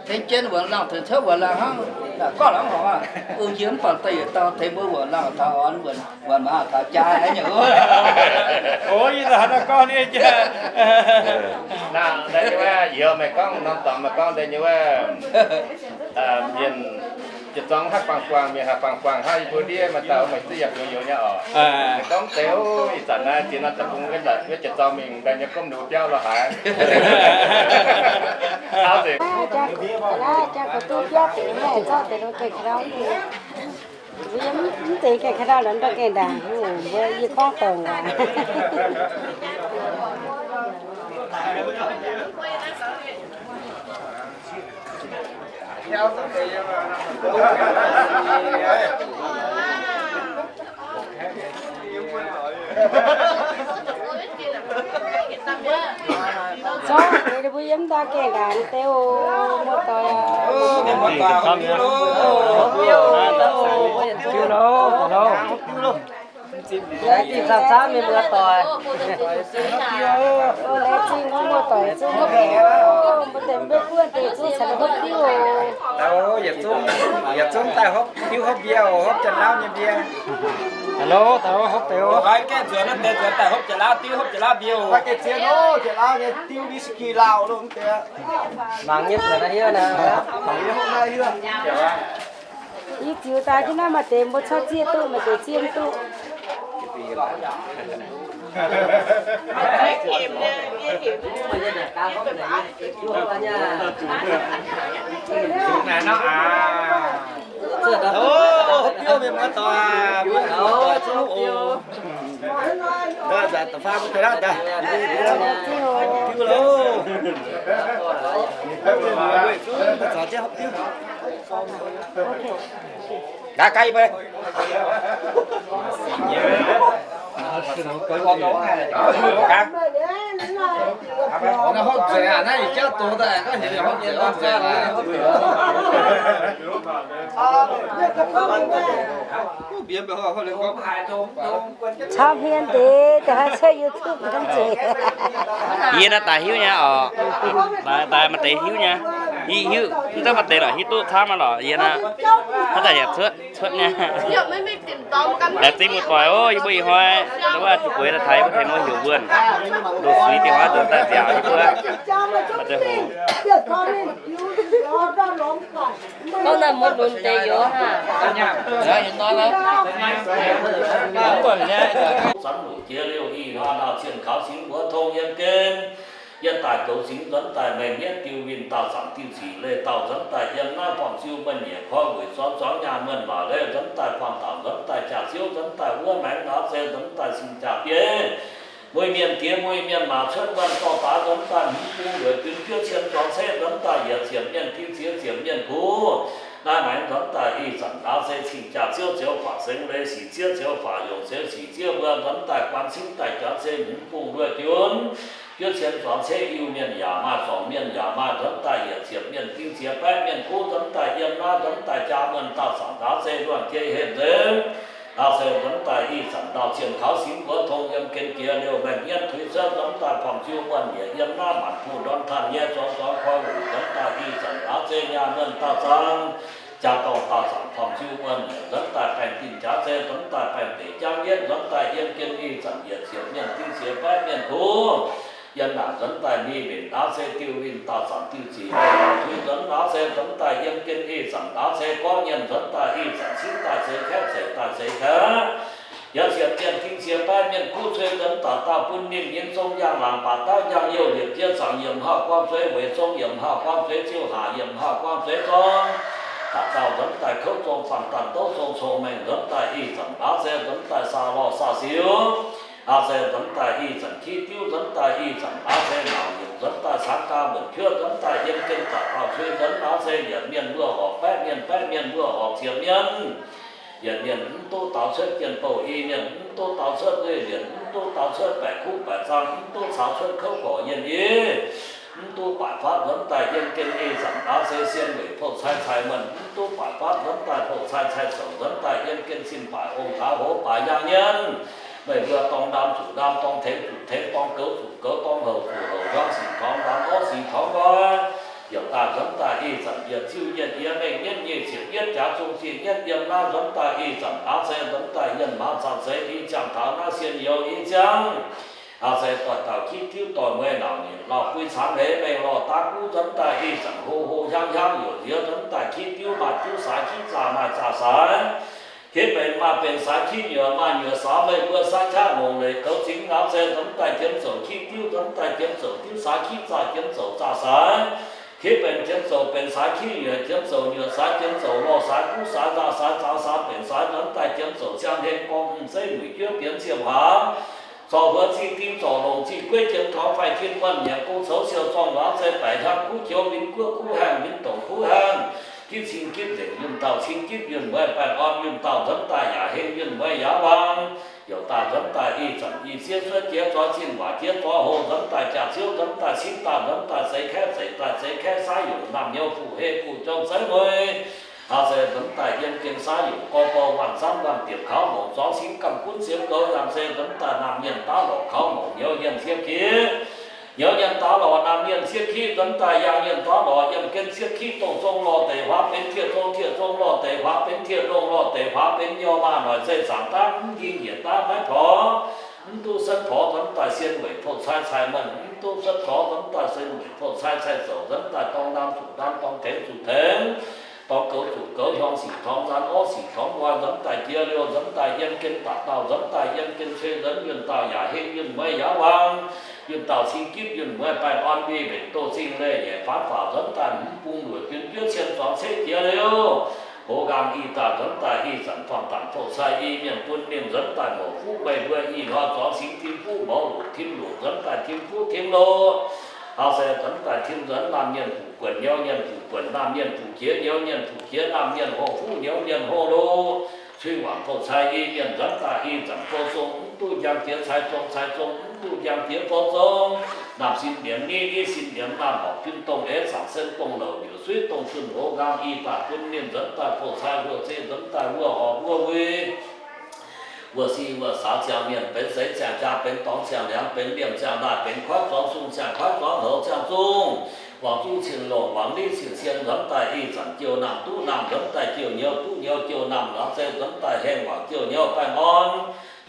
Tengx jienv wuonx laangh, tengx cuotv wuonx laangh hnangv. Gorngv lorqc horngc aac, ong yie mv baac daaih yietc dauh tengx mbuo wuonx laangh taux orn, wuonx maaz taux jaa nyei. O, yie daaih haaix nor gorngv nyei jaa. Naaiv deix nyei wuov, yie meih gorngv norm dorngx meih gorngv deix nyei wuov, mienh jiex zorng haih faang-buangh, mienh haih faang-buangh hnangv yie mbuo ndiev maaih dauh meih zuqc yaac youz-youz nyei oc. Meih gorngv deix, ih zanc naaiv ziex norm deic-bung wuov zanc wuov jiex zorng mingh daaih nyei gomv nduqc biauv lorz haaix. Jaa gorx duqv biauv deix, zorqv deix nor gengh ka'ndau. Mv deix gengh ka'ndau lorz ndau gengh ndaangc, mbuo yie gorngv dongh aac. Zorqv deix mbuo yiem ndau gaengh ndaangc deix oc, muoz-doic aac. Laengz zingh camv-camv mienh muoz-doic. Laengz zingh muoz-doic zungv, mbuo deix mbuo buonv deix zungv caux hopv diuv oc. Yietc zungv, yietc zungv daaih hopv diuv hopv mbie oc, hopv Janx-Lauv nyei mbie. Hello, daaih hopv deix oc. Gaengh zuonx naaiv deix zuonx daaih hopv Janx-Lauv diuv hopv Janx-Lauv mbie oc. Maaih deix zien oc, Janx-Lauv nyei diuv whisky lauh loh mv deix. Mangc nyei zuonx naaiv hiuv naaiv. Mangc nyei hopv naaiv hiuv. Yie ziux daaih jienv naaiv maaih deix mbuo corc zieqv duqv, maaih deix zieqv mv duqv. Hopv diuv mienh muoz-doic, mienh muoz-doic zungv oc. Da'faam mbuo deix lauh daaih. Diuv loh. Mbuo zaux jienv hopv diuv. Gaax, gaax, yie mbuo. Camv hmien deix, da'haav cuotv YouTube hnangv nzengc. Yie naaiv daaih hiuv nyei oc. Daaih, daaih maaih deix hiuv nyei. Hiuv, hiuv, mv zeiz maaih deix lorqc, hiuv duqv camv nyei lorqc. Yie naaiv, naaiv daaih yaac cuotv, cuotv nyei. Laengz zingh muoz-doic oc, yie mbuo ih hnoi, wuov zuqc bueix daaih taux yie mbuo tengx wuov heuc wuonh. Ndoqc suiv dingh wuov ndoqc daaih nziaauc yie mbuo. Maaih deix hoc. Gorngv naaiv mbuo lunx deix youz hnangv. Zanv luc jiex liouh ih hnoi nau cien kaux singx mbuox tong yiem gen. Yie daaih goux singx nzuonx daaih mengh mienv diuh winh daauh zaangc diuh ziqc leih daauh nzuonx daaih yiem naaiv buangh ziuh muonh nyieqc koi wuic zorngx zorngx nyaah muonh waac leih nzuonx daaih buangh dauh nzuonx daaih jaax ziouv nzuonx daaih wuov maengx ndaauv zei nzuonx daaih sin jaax bieiv. Mueiz mienh diex mueiz mienh maac cuotv muonh dorh daaix nzuonx daaih hmz bung lueic dunx juov cien zuangx ceqv nzuonx daaih yietc ziepc mienh diuh ziex ziepc mienh kuv. Naaiv maengx nzuonx daaih ih zanc ndaauv zei cing jaax ziouv zioux faatv sengx leiz sic ziev zioux faatv yongc zioux sic ziev mbuo nzuonx daaih guan cingv daaih jaax zei hmz bung lueic dunx. Juov cien zuangx ceqv Iu-Mienh yaac maaih, Zorngc Mienh yaac maaih, nzuonx daaih yietc ziepc mienh diuh ziex baeqv mienh kuv nzuonx daaih yiem naaiv nzuonx daaih jaa muonh daauh zaangc ndaauv zei luonh jei henh nzengc. Ndaauv zei nzuonx daaih ih zanc ndau cien kaux singx mbuox tong yiem gen jiex liouh maengh mienv tuix cuotv nzuonx daaih buangh ziuh muonh nyieqc yiem naaiv maanc buh ndorn tanh nyei zuangx zuangx koi wuic nzuonx daaih ih zanc ndaauv zei nyaah muonh daauh zaangc, jaa dorngh daauh zaangc buangh ziuh muonh nyieqc nzuonx daaih baengh dinh jaax zei nzuonx daaih baengh deic jangv yietv nzuonx daaih yiem gen ih zanc yietc ziepc mienh diuh ziex baeqv mienh kuv. Yiem naaic nzuonx daaih ni mbenc ndaauv zei diuh winh daauh zaangc diuh ziqc, tuix nzuonx ndaauv zei nzuonx daaih yiem gen ih zanc ndaauv zei gorngv nyienh nzuonx daaih ih zanc cingv daaih zeix kaeqv, zeix daaih zeix kaeqv. Yietc ziepc mienh diuh ziex baeqv mienh kuv cuei nzuonx daaih dauh bun ninh nyei zong yangh laangc baac dauh yangh youh liepc jiex zaangc yiemc hauh guang zueiz weic zong yiemc hauh guang zueiz ziuh haac yiemc hauh guang zueiz zorng. Daaih dauh nzuonx daaih kouv zong fangx daaih douv zong cong-mengh nzuonx daaih ih zanc ndaauv zei nzuonx daaih saa lorh saa siux. Ndaauv zei nzuonx daaih ih zanc kiv diuv nzuonx daaih ih zanc ndaauv zei naauc yiemc nzuonx daaih cangx gau mbuonc piuv nzuonx daaih yiem gen daaih dauh cuei nzuonx ndaauv zei yietc mienh mbuo horpc baeqv mienh, baeqv mienh mbuo horpc ziepc mienh. Yietc mienh mv duqv daaux cuotv jien bouh, i mienh mv duqv daaux cuotv nzuih lienc, mv duqv daaux cuotv baeqc kuv baeqc zaang, mv duqv caux cuotv kouv gorqc yienh i, mv duqv baaic fatv nzuonx daaih yiem gen ih zanc ndaauv zei sien weic poqv cai cai muonh, mv duqv baaic fatv nzuonx daaih poqv cai cai zouc nzuonx daaih yiem gen cin baaic ong taux hoz baaic yaangh nyienv. Meih mbuo dorng ndaam zuqc ndaam, dorng tengx zuqc tengx, dorng goux zuqc goux, dorng houc zuqc houc, hmuangv sic torngx ndaam, orv sic torngx nqoi. Yietc daaih nzuonx daaih ih zanc yietc ziuh yienh yie mengh mienv nyic ziepc yietv jaax zong zieqv yietv yiem naaiv nzuonx daaih ih zanc ndaauv zei nzuonx daaih yienh maaz zaangc zeix i ziangh taux naaiv sien youz i ziangh. Aa, se doix dauh kiv diuv doix mueiz nauc nyitc lauh bui cangx hleix mengh lorh daav guv nzuonx daaih ih zanc hlo hlo hiaangv hiaangv youc nziex nzuonx daaih kiv diuv maaih diuv saaix, kiv zaah maaih zaah saaix. Kiv benx maaih benx saaix, kiv nyuoqc maaih nyuoqc saaix. Meih mbuo saaix qaqv longc leic goux zingx ndaauv zei nzuonx daaih jiemx zouc kiv diuv, nzuonx daaih jiemx zouc diuv saaix, kiv zaah jiemx zouc zaah saaix. Kiv benx jiemx zouc benx saaix, kiv nyuoqc jiemx zouc nyuoqc saaix, jiemx zouc lorh saaix, guv saaix, nzaah saaix, zaaux saaix, benx saaix, nzuonx daaih jiemx zouc ziangh heng gorngv m'zeiv muic juov bienx ziepc hlaax. Zorc huox ziqc ding, zorc longc ziqc gueiv, jiemx torngx faix tin muonh nyiec gong coux siou zorng waac zei baeqc hiaang kuv joux, minv guoqv kuv haengh, minv dongc kuv haengh. gitv cing gitv nzengc, yunh dauh cing gitv yunh mueiz baengh orn, yunh dauh nzuonx daaih yaac heng yunh mueiz yaac wangc. Youc dauh nzuonx daaih ih zanc ih sieqv suotv jiex zoix zinh waac jiex zoix hoc nzuonx daaih jaax-ziouv nzuonx daaih cingv dauh nzuonx daaih zeix kaeqv zeix daaih zeix kaeqv saav yungc naamh nyouz fuqv hei fuqv jong zeiv mueiz. Haaix se nzuonx daaih yiem gen saav yungc gorx bou waanc zanv waanc diepc kaux longc zorngx cingv gamh gunv siemx goux yangh se nzuonx daaih naamh mienh daav lorqc kaux longc nyouz nyienh sieqv kiv. Nyouz nyienh daav lorqc naamh mienh sieqv kiv nzuonx daaih yangh nyienh daav lorqc yiem gen sieqv kiv dongh zong lorh deix huaax benx tiev zong, tiev zong lorh deix huaax benx tiev longh, lorh deix huaax benx nyouh maah noic zei zaangc daav mv nqingh yietc daav maiv porx. Mv duqv senv porx nzuonx daaih sien weic poqv cai cai menh, mv duqv senv porx nzuonx daaih sien weic poqv cai cai zouc nzuonx daaih dorng ndaam zuqc ndaam, dorng tengx zuqc tengx, dorng goux zuqc goux, hiong sic torngx nzaan, orv sic torngx nqoi nzuonx daaih jiex liouh nzuonx daaih yiem gen daaih dauh nzuonx daaih yiem gen cei nzuonx yunh dauh yaac heng yunh mueiz yaac wangc. Yunh dauh cing gitv yunh mueiz baengh orn mbiv mbenc doh zingh leih nyeic faanv faaux nzuonx daaih hmz bung luoqc junv juov cien zuangx ceqv jiex liouh. Hoz nqaang ih dauh nzuonx daaih ih zanc faam dangc poqv cai i mienh bun ninh nzuonx daaih mouc fuqv meih mbuo ih hnoi zuangx cingv tim fuqv mouz loqc tim loqc nzuonx daaih tim fuqv tim loqc. Haaix se nzuonx daaih tim nzuonx naamh mienh fuqv buonc nyouz nyienh fuqv buonc naamh mienh fuqv jiex nyouz nyienh fuqv jiex naamh mienh hlo fuqv nyouz nyienh hlo loqc. Cui waanc poqv cai i mienh nzuonx daaih ih zanc bou zong mv duqv njang jiex cai zong, cai zong mv duqv njang jiex bou zong. Naamh sin liemh niv, niv sin liemh naamh horpc, fim dongh eix zaangc sen dongh louc liuc suiv dongh zunh hoz nqaang ih dauh bun ninh nzuonx daaih poqv cai wuov zeiv nzuonx daaih wuov horpc wuov wui. Wuov sic wuov saux ziangh mienh benx seix ziangh jaa benx dorngx ziangh liangx benx liemh ziangh ndaaih benx koiv zuangx sung ziangh koiv zuangx houx ziangh zungh. Wangc zuqv cing-longc wangc niv cing-cien nzuonx daaih ih zanc jouh naamh duqv naamh nzuonx daaih jouh nyouz duqv nyouz jouh naamh laaix zei nzuonx daaih hengh wangc jouh nyouz baengh orn.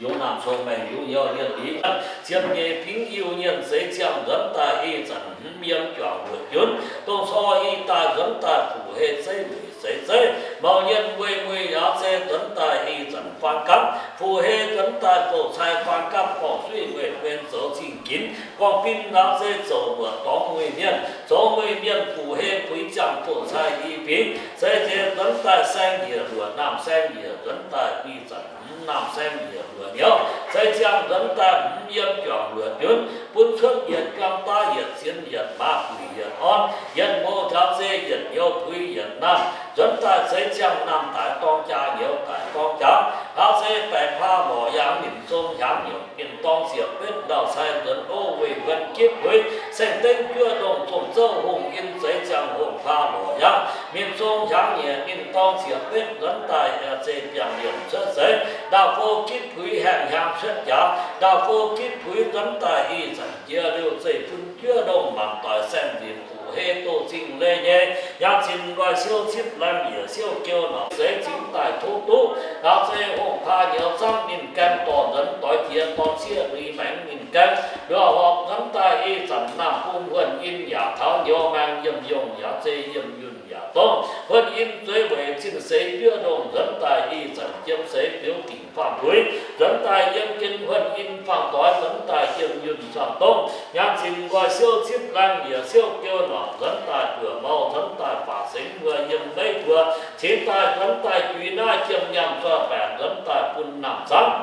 Yungz naamh cong-mengh yungz nyouz yienh liz, ziepc nyeic fingx Iu-Mienh seix ziangh nzuonx daaih ih zanc hmz yiem juangc luoqc junv, dongh cor ih daaih nzuonx daaih fuqv hei zeiv muic seix zeiv, maux yienh weih muic yaac zei nzuonx daaih ih zanc faan gapv, fuqv hei nzuonx daaih foux cai faan gapv, gorngv suiv weih wen zoux zingh ginx, gorngv bin yaac zei zoux luoqc dorngx mueic mienh, zoux mueic mienh fuqv hei puix ziangh foux cai i fingx, seix jiex nzuonx daaih saeng njiec luoqc naamh saeng njiec nzuonx daaih ih zanc hmz naamh saeng njiec luoqc nyouz, seix ziangh nzuonx daaih hmz yiem juangc luoqc junv, bun cuotv yietc juang daav yietc sienx yietc maaz buic yietc orn, yietc mouz taux zei yietc nyouz puix yietc naamh, nzuonx daaih seix ziangh naamh daic dorng jaax nyouz daic dorng jaax, haaix zei baeqc paa lorqc yaangh ninh zong hiaangx nyungc ninh dorng ziepc betv ndau cai nzuonx ov weih huon gitv puix, saeng-dengv juov ndongh zong zouv hungh in seix ziangh hungh paa lorqc yaangh ninh zong hiaangx nyungc ninh dorng ziepc betv nzuonx daaih yaac zei biangh liemh cuotv seix, ndaauh fou gitv puix haengh hiaangx cuotv jaax, ndaauh fou gitv puix nzuonx daaih ih zanc jiex liouh zeiv bun juov ndongh mangc doic saeng nzipc fuqv hei doh zingh leiz nyei, nyaanh zinh nqoi siou cipv laengh yiec siou geu norqc seix zingx daaih tov duqv, haaix zei hungh paa nyouz zangv ninh gaeng dorh nzuonx doix jiex dorh sieqv lui maengx ninh gaeng, luoqc horpc nzuonx daaih ih zanc naamh bung huonh in yaac taux nyouz maengx yiem yongh yaac zei yiem yunh yaac dongh, huonh in zueiz weic zinh seix juov ndongh nzuonx daaih ih zanc jiem seix biouv dingc faam puix, nzuonx daaih yiem gen huonh in faam doix nzuonx daaih yiem yunh faam dongh, nyaanh zinh nqoi siou cipv laengh yiec siou geu norqc nzuonx daaih buoqc mouh nzuonx daaih baac sengx wuov yiem meiv buo, cingx daaih nzuonx daaih juix naaiv jiem nyaanh zoih baeqc nzuonx daaih bun naamh zangv.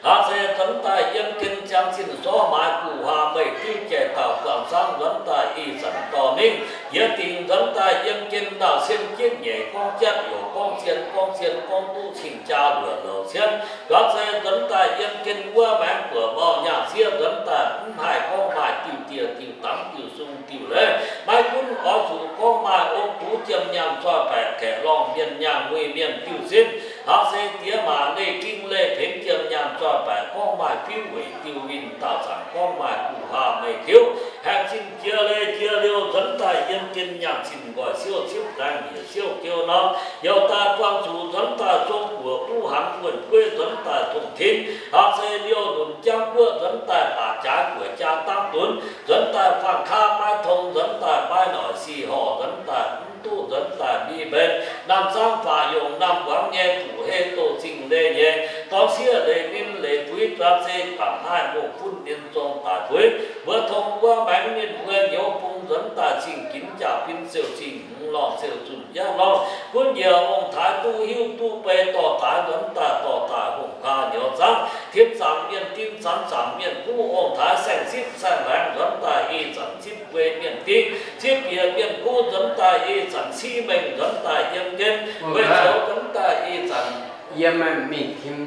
Haaix zei nzuonx daaih yiem gen ziangh zinh sorv maaiz guv huaah meih diuv jai dauh buangh zangv nzuonx daaih ih zanc dorh mingh, yie dingc nzuonx daaih yiem gen ndaauh cien jitv nyeic gorngv jatv youc gorngv zien gorngv zien gorngv duqv cing jaa luoqc louc cien, nzuonx zei nzuonx daaih yiem gen wuov maengx buoqc mouh nyaanh zieqv nzuonx daaih mv haih gorngv maaih diuh dieh diuh dangx diuh sung diuh leiz, maiv gunv oix zuqc gorngv maaih ong-gux jiem nyaanh zoih baeqc kaeqv lorngh mienh nyaanh muic mienh diuh sin, haaix zei diex maac leih ging leih pengx jiem nyaanh zoih baeqc gorngv maaih fiuv weic diuh winh daauh zaangc gorngv maaih guv huaah meih diuv, haengh zinh jiex leih jiex liouh nzuonx daaih yiem gen nyaanh zinh nqoi siou cipv laengh yiec siou geu norm, youc daaih buangh zuqc nzuonx daaih zong buoqc uv hanx wuonh gueiv nzuonx daaih tong tin, haaix zei liouh lunc jangv guoqv nzuonx daaih baac jaaix guoqv jaa dangv dunx, nzuonx daaih faanh kaav maiv tong nzuonx daaih maiv noic sic horh nzuonx daaih mv duqv nzuonx daaih mbiv mbenc, naamh zangv faatv yongc naamh muangx nyei fuqv hei doh zingh leiz nyei, dorng sieqv leiz ninh leiz buix nzuonx zei bangc naaiv mongh funv ninh zong daic buix, mbuo tong wuov maengx ninh mbuo nyouz bung nzuonx daaih zingh ginx jaa-fin ziouc zingh hmz lorngh ziouc zunc yietv lorngh, gunv njiec ong-taaix duqv hiuv duqv bei dorh daaix nzuonx daaih dorh daaih hungh paa nyouz zangv, Tim zaangc mienh ding, zanc zaangc mienh kuv, ong-taaix saeng-sipv saeng-laengz nzuonx daaih ih zanc zipv guei mienh ding, zipv bieqc mienh kuv nzuonx daaih ih zanc civ mengh nzuonx daaih yiem jienv, guei zoux nzuonx daaih ih zanc. Yiem mingh tim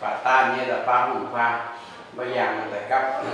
faatv daanh nyei da'faam hungh faam, mbuo yangh daaih gapv.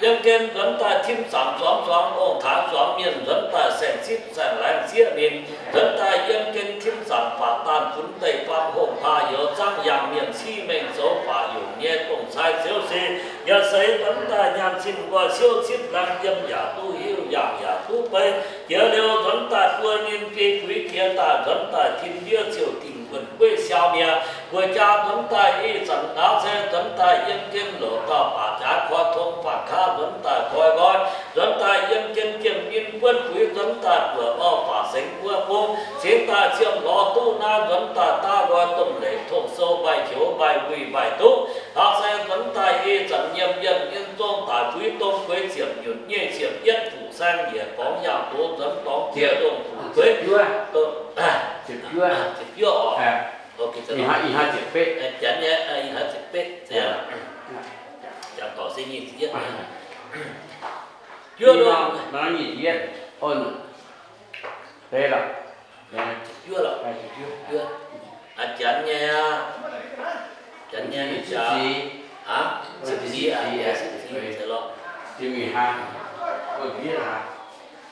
Yiem jienv nzuonx daaih tim zaangc zuangx zuangx, ong-taaix zuangx mienh nzuonx daaih saeng-sipv saeng-laengz zieqv ninh, nzuonx daaih yiem jienv tim zaangc faatv daanh funx deic-bung hungh faam youz zangv yangh mienh civ mengh zoux faatv yungz nyei dongh cai ziouv se, yaac seix nzuonx daaih nyaanh zinh nqoi siouv zipv laangh yiem yaac duqv hiuv yangh yaac duqv bei. Jiex liuz nzuonx daaih buo ninh biei buix jiex daaih nzuonx daaih tim ndiev ziouc dingh wuonh gueiv siaau mi'aqv. Guoqv jaa nzuonx daaih ih zanc naaiv se nzuonx daaih yiem jienv louc dauh baac jaaix koi tong faatv kaav nzuonx daaih koi nqoi, nzuonx daaih yiem jienv jiem ninh buonv buix nzuonx daaih buoqc orv faatv sengx wuov bung, singx daaih ziemh lorz duqv naaiv nzuonx daaih daav nqoi domh leic tong sou mbaih qioux mbaih wuic mbaih duqv. Taux se nzuonx daaih ih zanc nyiemc yienh nyien zong daic buix dong gueix ziepc nyutc nyeic ziepc yietv fuqv saeng yiec gorngv yangh doz nzuonx dorngx jiex dongh fuqv gueix. Ziepc juov oc. Janx nyei, ih hnoi ziepc betv. Janx dorc se nyic ziepc yietv. Juov dongh nyic ziepc yietv. Deix lorqc. Juov lorqc. Janx nyei aqv. Janx nyei. Ziepc ziex, ziepc ziex lorqc.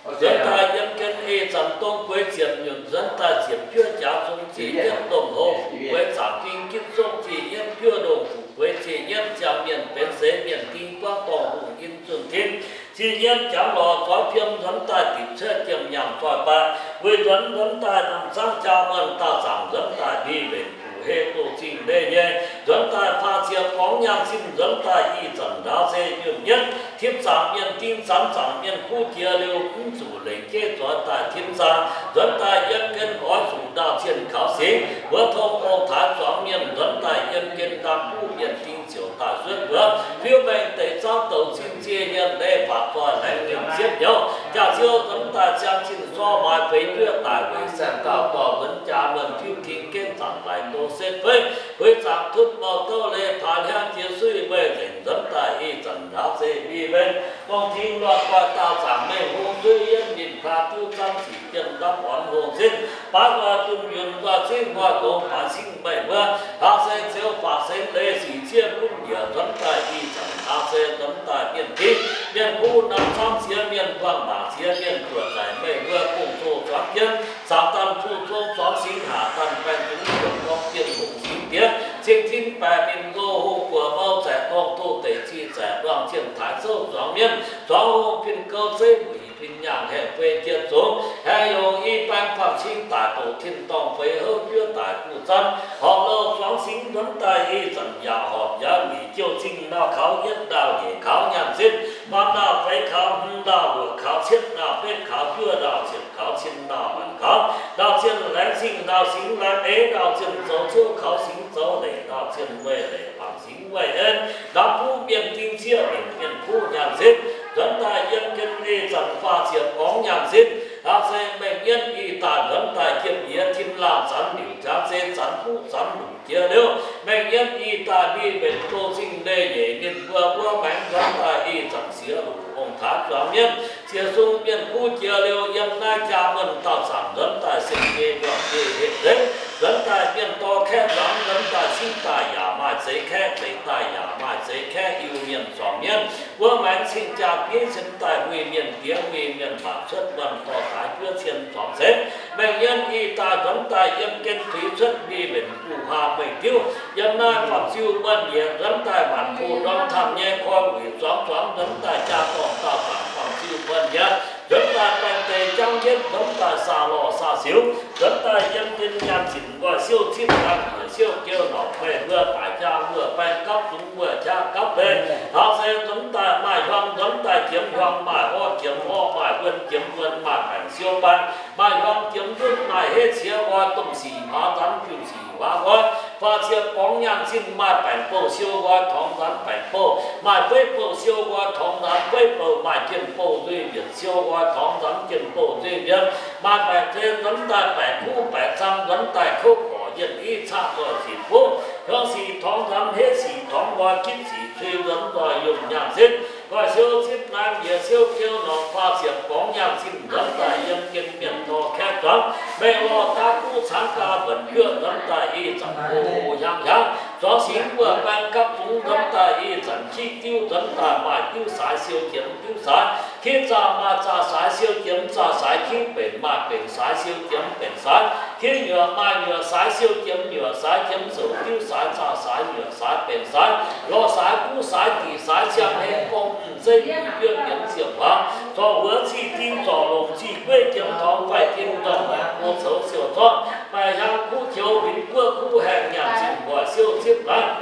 Nzuonx daaih yiem jienv ih zanc dong gueix ziepc nyutc nzuonx daaih ziepc juov jaax zong ziepc yietv dongh houv fuqv gueix zaangc ding gitv zong ziepc yietv juov ndongh fuqv gueix ziepc yietv ziangh mienh benx seix mienh ding buangv dorngh hungh in zunh tim. Ziepc yietv jangx lorz zoix fiem nzuonx daaih dipc cuotv jiem nyaanh zoih baeqc, weic nzuonx nzuonx daaih namh zangv jaa muonh dauh zaangc nzuonx daaih mbi mbenc fuqv heh doz zingh leih nyei, nzuonx daaih faah ziepc gorngv nyaanh zinh nzuonx daaih ih zanc ndaauv se yunh mienv, tim zaangc mienh ding zanc zaangc mienh kuv jiex liuz mv zuqc lengc jeiv zoix daaih tim zaangc, nzuonx daaih yiem gen oix zuqc ndaauh zienh kaux singx, wuov tong ong-taaix zuangx mienh nzuonx daaih yiem gen ndaamv-buv mienh ding ziouc daaih cuotv wuov, fiuv-mengh deix zauv douc zinh zieqc nyienh leiz baac zoih laengz nyienh ziepv nyouv, jaax-ziou nzuonx daaih ziangh zinh zorqv maaiz feix juoqv daic weic saeng-gauh dorh nzuonx jaa muonh fiuv-ting gengh zanc laaix ndo setv feiv, hueix zaangc tutv mouh douv leiz paaix hnyangx jiex suiv weih nzengc nzuonx daaih ih zanc ndaauv zeiv mbi mbenc, dongh ting luonh guaih daauh zaangc mengh hung zuiv yienv ninh paa diuv zanv sic jien ndapv orn hungh zinh, baaix nqoi dunh yunc nqoi zingv nqoi dongz baaix cingv meih wuov, hlaax se ziouv faatv sengx leiz sic zieqv gunv njiec nzuonx daaih ih zanc hlaax se nzuonx daaih mienh dingv mienh kuv namx camv ziex mienh buangh maac ziex mienh buoqc zaic meih wuov gong-zoh zuangx jienv, zaangc daaih zuqc zong zuangx singx haac daaih baengh zungv juoqc gorngv bienh hungh singx diex, cing tin baeqc ninh nqox hungh buoqc mau zaeqc gorngv doz deic zih zaeqc luangh zienh taaix zouv zuangx mienv, zuangx hungh pin gouv zeiv muic pin nyaangh haengh fei jien zungx, haengh yongc i baeng bangh cing daic doqc tin dorngh feix houv juov daic guv zanv, horpc louh zuangx singx nzuonx daaih ih zanc yaac horpc yaac muic jouh zingh ndau kaux yietv ndau nyeic kaux nyaanh zinh, faam ndau feix kaux hmz ndau luoqc kaux cietv ndau betv kaux juov ndau ziepc kaux cin ndau maanc kaux ndau zienh laengz zingh ndau singx laengz eix ndau zienh zoux ziouv kaux singx zoux leic ndau zienh weih leic bangc singx weih en, ndau kuv mienh ding zieqv mienh mienh kuv nyaanh zinh, nzuonx daaih yiem gen ei zanc faah ziepc gorngv nyaanh zinh, hlaax se mengh yienv i daaih nzuonx daaih jiem yiex tin laangh zanx liuc jaax zei zanx kuv zanx luc jiex liouh, mengh yienv i daaih mbi mbenc doz zingh leih nyeic ninh mbuo wuov maengx nzuonx daaih ih zanc siex luc ong-taaix zuangx mienv, ziex sung mienh kuv jiex liouh yiem naaiv jaa muonh dauh zaangc nzuonx daaih seng jei mbuangh jei hepv nzengc, nzuonx daaih mienh dorh kaeqv nzuangx nzuonx daaih cingv daaih yaac maaih zeix kaeqv, zeix daaih yaac maaih zeix kaeqv Iu-Mienh zuangx mienv, wuov maengx cing jaa bieiv cien daaih muiz mienh diex muiz mienh maanc cuotv muonh dorh daaix juov cien zuangx ceix, mengh yienv i daaih nzuonx daaih yiem gen tuix cuotv mbi mbenc guv haa mengh diuv, yiem naaiv faam-ziu muonh yiec nzuonx daaih maanc buv ndorm tamh nyei koi wuic zuangx zuangx nzuonx daaih jaa dorngh dauh zaangc faam-ziu muonh yiec nzuonx daaih baeng deix jangv yietv nzuonx daaih saah lorh saah siux, nzuonx daaih yiem gen nyaanh zinc nqoi siouv zipv nqaang yiec siouv geu norqc meih wuov daic jaa wuov baeng gapv zungx wuov jaa gapv leiz, hlaax se nzuonx daaih maaih hiuang nzuonx daaih jiemx hiuang, maaih orv jiemx orv, maaih wuonh jiemx wuonh, maaih baengc siouv baeng, maaih hiuang jiemx ndutv, maaih heiv ciex nqoi domh sic huaax nzanx, jun sic huaax nqoi, faah ziepc gorngv nyaanh zinh maaih baengc bouh siou nqoi torngx nzanx baengc bouh, maaih feiv bouh siou nqoi torngx nzanx feiv bouh, maaih jien bouh nzuih mbienc siou nqoi torngx nzanx jien bouh nzuih mbienc, maaih baengc zei nzuonx daaih baengc kuv baengc cang nzuonx daaih kouv gorqc yienh iv caqv zoih zic buv, Hiuv sic torngv nzamv, hetv sic torngv nqoi, gitv sic cui nzuonx nzoih yungh nyaanh zipv. Nqoi siou zipv laangh, njiec siou geu norqc, faah ziepc gorngv nyaanh zinh nzuonx daaih yiem gen mienh dorh kaeqv zuangx. Mengh lorh daav guv caangv gaax buonc juoqv nzuonx daaih ih zanc hlo hlo hiaangv hiaangv. Zuangx singx wuov baeng gapv zungx nzuonx daaih ih zanc qiv diuv nzuonx daaih maaih diuv saaix siou jiemx diuv saaix, qiv zaah maaih zaah saaix siou jiemx zaah saaix, qiv benx maaih benx saaix siou jiemx benx saaix, qiv nyuoqc maaih nyuoqc saaix siou jiemx nyuoqc saaix, jiemx zoux diuv saaix zaah saaix nyuoqc saaix benx saaix, lorh saaix guv saaix diqc saaix, siang heng gorngv mv zeiv juov mienz ziepc hmuangx, zorc huox ziqc ding zorc longc ziqc gueiv, jiemx torngx faix tin ndorm naaic go coux siou zorqv, maaih hiaang kuv joux winx guoqv kuv haengh nyaanh zinh nqoi siou zipv laangh.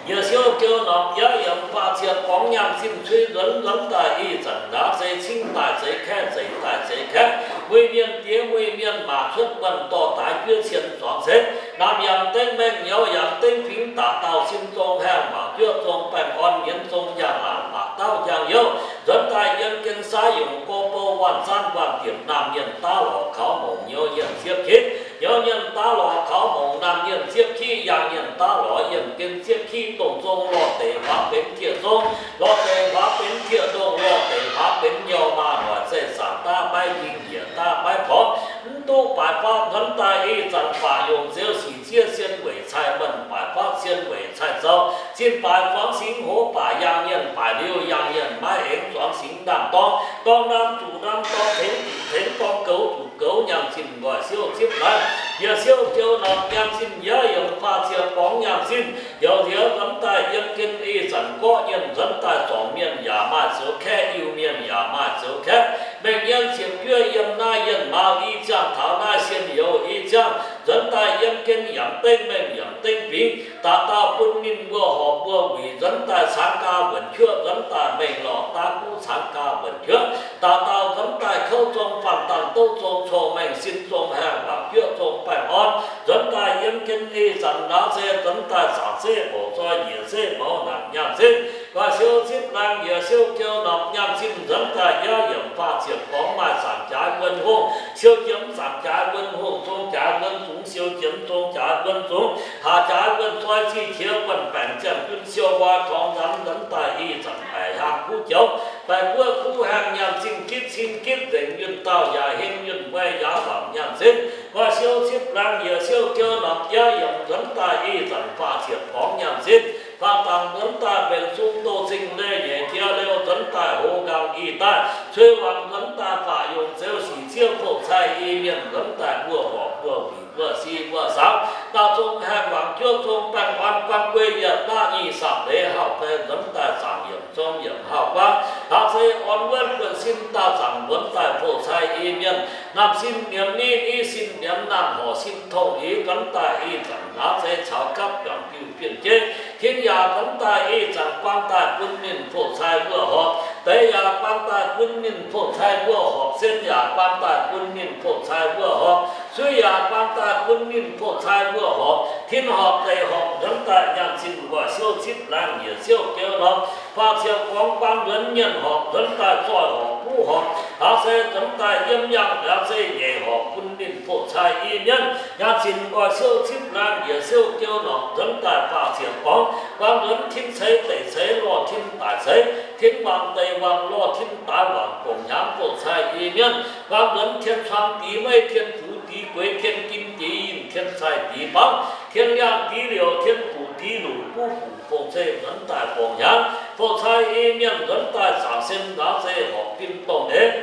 Njiec siou geu norqc, yiav yiemc faah ziepc gorngv nyaanh zinh cui nzuonx nzuonx daaih ih zanc ndaauv zeix cingv daaih zeix kaeqv, zeix daaih zeix kaeqv, mueiz mienh diex mueiz mienh maac cuotv muonh dorh daaix juov cien zuangx ceix, naamh yangh dengv mengh nyouz yangh dengv fingx, daaih dauh sin zong haengh, mangc juov zong baengh orn, nyienz zong njang laangc, mangc dauh njang youh, nzuonx daaih yiem gen saav yungz go bou, waanc zanv waanc diepc, naamh mienh daav lorz kaux mongc nyouz yienh ziepv kiv, nyouz mienh daav lorz kaux mongc naamh mienh ziepv kiv, yaangh mienh daav lorz yienh gen ziepv kiv, dongh zong lorh deix huaax benx jieqv zong, lorh deix huaax benx jieqv dongh, lorh deix huaax benx nyouh, maa noic zeih zaangc daav maiv yingh, njiec daav maiv porv, mv duqv baaix faatv nzuonx daaih ih zanc faah yongc zeux sic ziev sien weic cai mienh, baaix faatv sien weic cai zouv, zinh baaix zuangx singx hoz baac yaangh mienh, baaix liuz yaangh mienh maiv aengx zuangx singx ndaamv-dorng, dorng naamh zuqc ndaamv-dorng, tengx zuqc tengx dorng, goux zuqc goux, nyaanh zinh nqoi siou zipv laangh. Njiec siou geu norqc, nyaanh zinh yiav yiemc faah ziepc gorngv nyaanh zinh, njoux nziex nzuonx daaih yiem gen ih zanc gorqv nyienh nzuonx daaih, zorngc mienh yaac maaih zoux kaeqv, iu mienh yaac maaih zoux kaeqv, mengh mienh ziepc juov yiem naaiv yienh mauz ih ziangh, taux naaiv sien youz ih ziangh, nzuonx daaih yiem gen yaac dengv mengh yaac dengv fingx, daaih dauh bun ninh mbuo horpc mbuo wuic nzuonx daaih caangx gaax wuonc juoqv, nzuonx daaih mengh lorh daav guv caangx gaax wuonc juoqv, daaih dauh nzuonx daaih kouv zong faanh dangh douv zong cong mengh sin zong haengh, mangc juoqv zong baengh orn, nzuonx daaih yiem gen ih zanc ndaauv se nzuonx daaih zaangc zeiv bouc zoi, njiec zeiv mouz nangc nyaanh zinh, nqoi siou zipv laangh, njiec siou geu norqc, nyaanh zinh nzuonx daaih yiav yiemc faah ziepc gorngv maaih zaangc jaaix wuonh hungh, siou jiemx zaangc jaaix wuonh hungh, zong jaaix wuonh zungx, siou jiemx zong jaaix wuonh zungx, haac jaaix wuonh zoi, zih qiex wuonh baengc, ziangh jun siou nqoi torngx nzamv nzuonx daaih ih zanc baeqc hiaang kuv joux, baeqc guoqv kuv haengh, nyaanh zinh gitv cing gitv nzengc, yunh dauh yaac heng, yunh mueiz yaac wangc nyaanh zinh, nqoi siou zipv laangh, njiec siou geu norqc, yiav yiemc nzuonx daaih ih zanc faah ziepc gorngv nyaanh zinh, faanh dangc nzuonx daaih mbenc sung doh zingh leih nyeic jiex liouh nzuonx daaih hoz nqaang ih daaih, cui wangc nzuonx daaih faah yongc zeux sic ziev, foh cai i mienh nzuonx daaih mbuo horpc mbuo wuic mbuo si mbuo saangx, dauh zong haengh wangc juov zong baengh orn, guan guei yietc daav nyic sapc leiz hauh deix nzuonx daaih zaangc yiemc zong yiemc hauh guaav, taux se orn wuonv buonv sin dauh zaangc nzuonx daaih foh cai i mienh, naamh sin niemx niv, niv sin niemx naamh, horc sin tongh i nzuonx daaih ih zanc naaiv zeiv caux gapv juangc diuh bienh jeiv, tin yaac nzuonx daaih ih zanc buang daaih bun ninh foh cai wuov horpc, deix yaac buang daaih bun ninh foh cai wuov horpc, sen yaac buang daaih bun ninh foh cai wuov horpc, suiv yaac buang daaih bun ninh foh cai wuov horpc, tin horpc deix horpc nzuonx daaih nyaanh zinh nqoi siou zipv laangh, njiec siou geu norqc, faah ziepc gorngv buang nzuonx mienh horpc nzuonx daaih zoih horpc buv horpc, taux se nzuonx daaih yiem yangh liauz zeiv nyeic horpc bun ninh foh cai i mienh, nyaanh zinh nqoi siou zipv laangh, njiec siou geu norqc, nzuonx daaih faah ziepc gorngv buang nzuonx tin ceix deic ceix, lorh tin daic ceix, tin wangc deic wangc, lorh tin daaix wangc, gongc hnyangx foh cai i mienh, buang nzuonx tien cuang dix meiv, tien fux dix gueix, tien gim dix yinh, tien cai dix bangv, tien liangh dix liouc, tien buqc dix luc, buv buqc fong cei nzuonx daaih gongc hnyangx foh cai i mienh, nzuonx daaih zaangc sen ndaauv zeiv horpc fim dongh eix,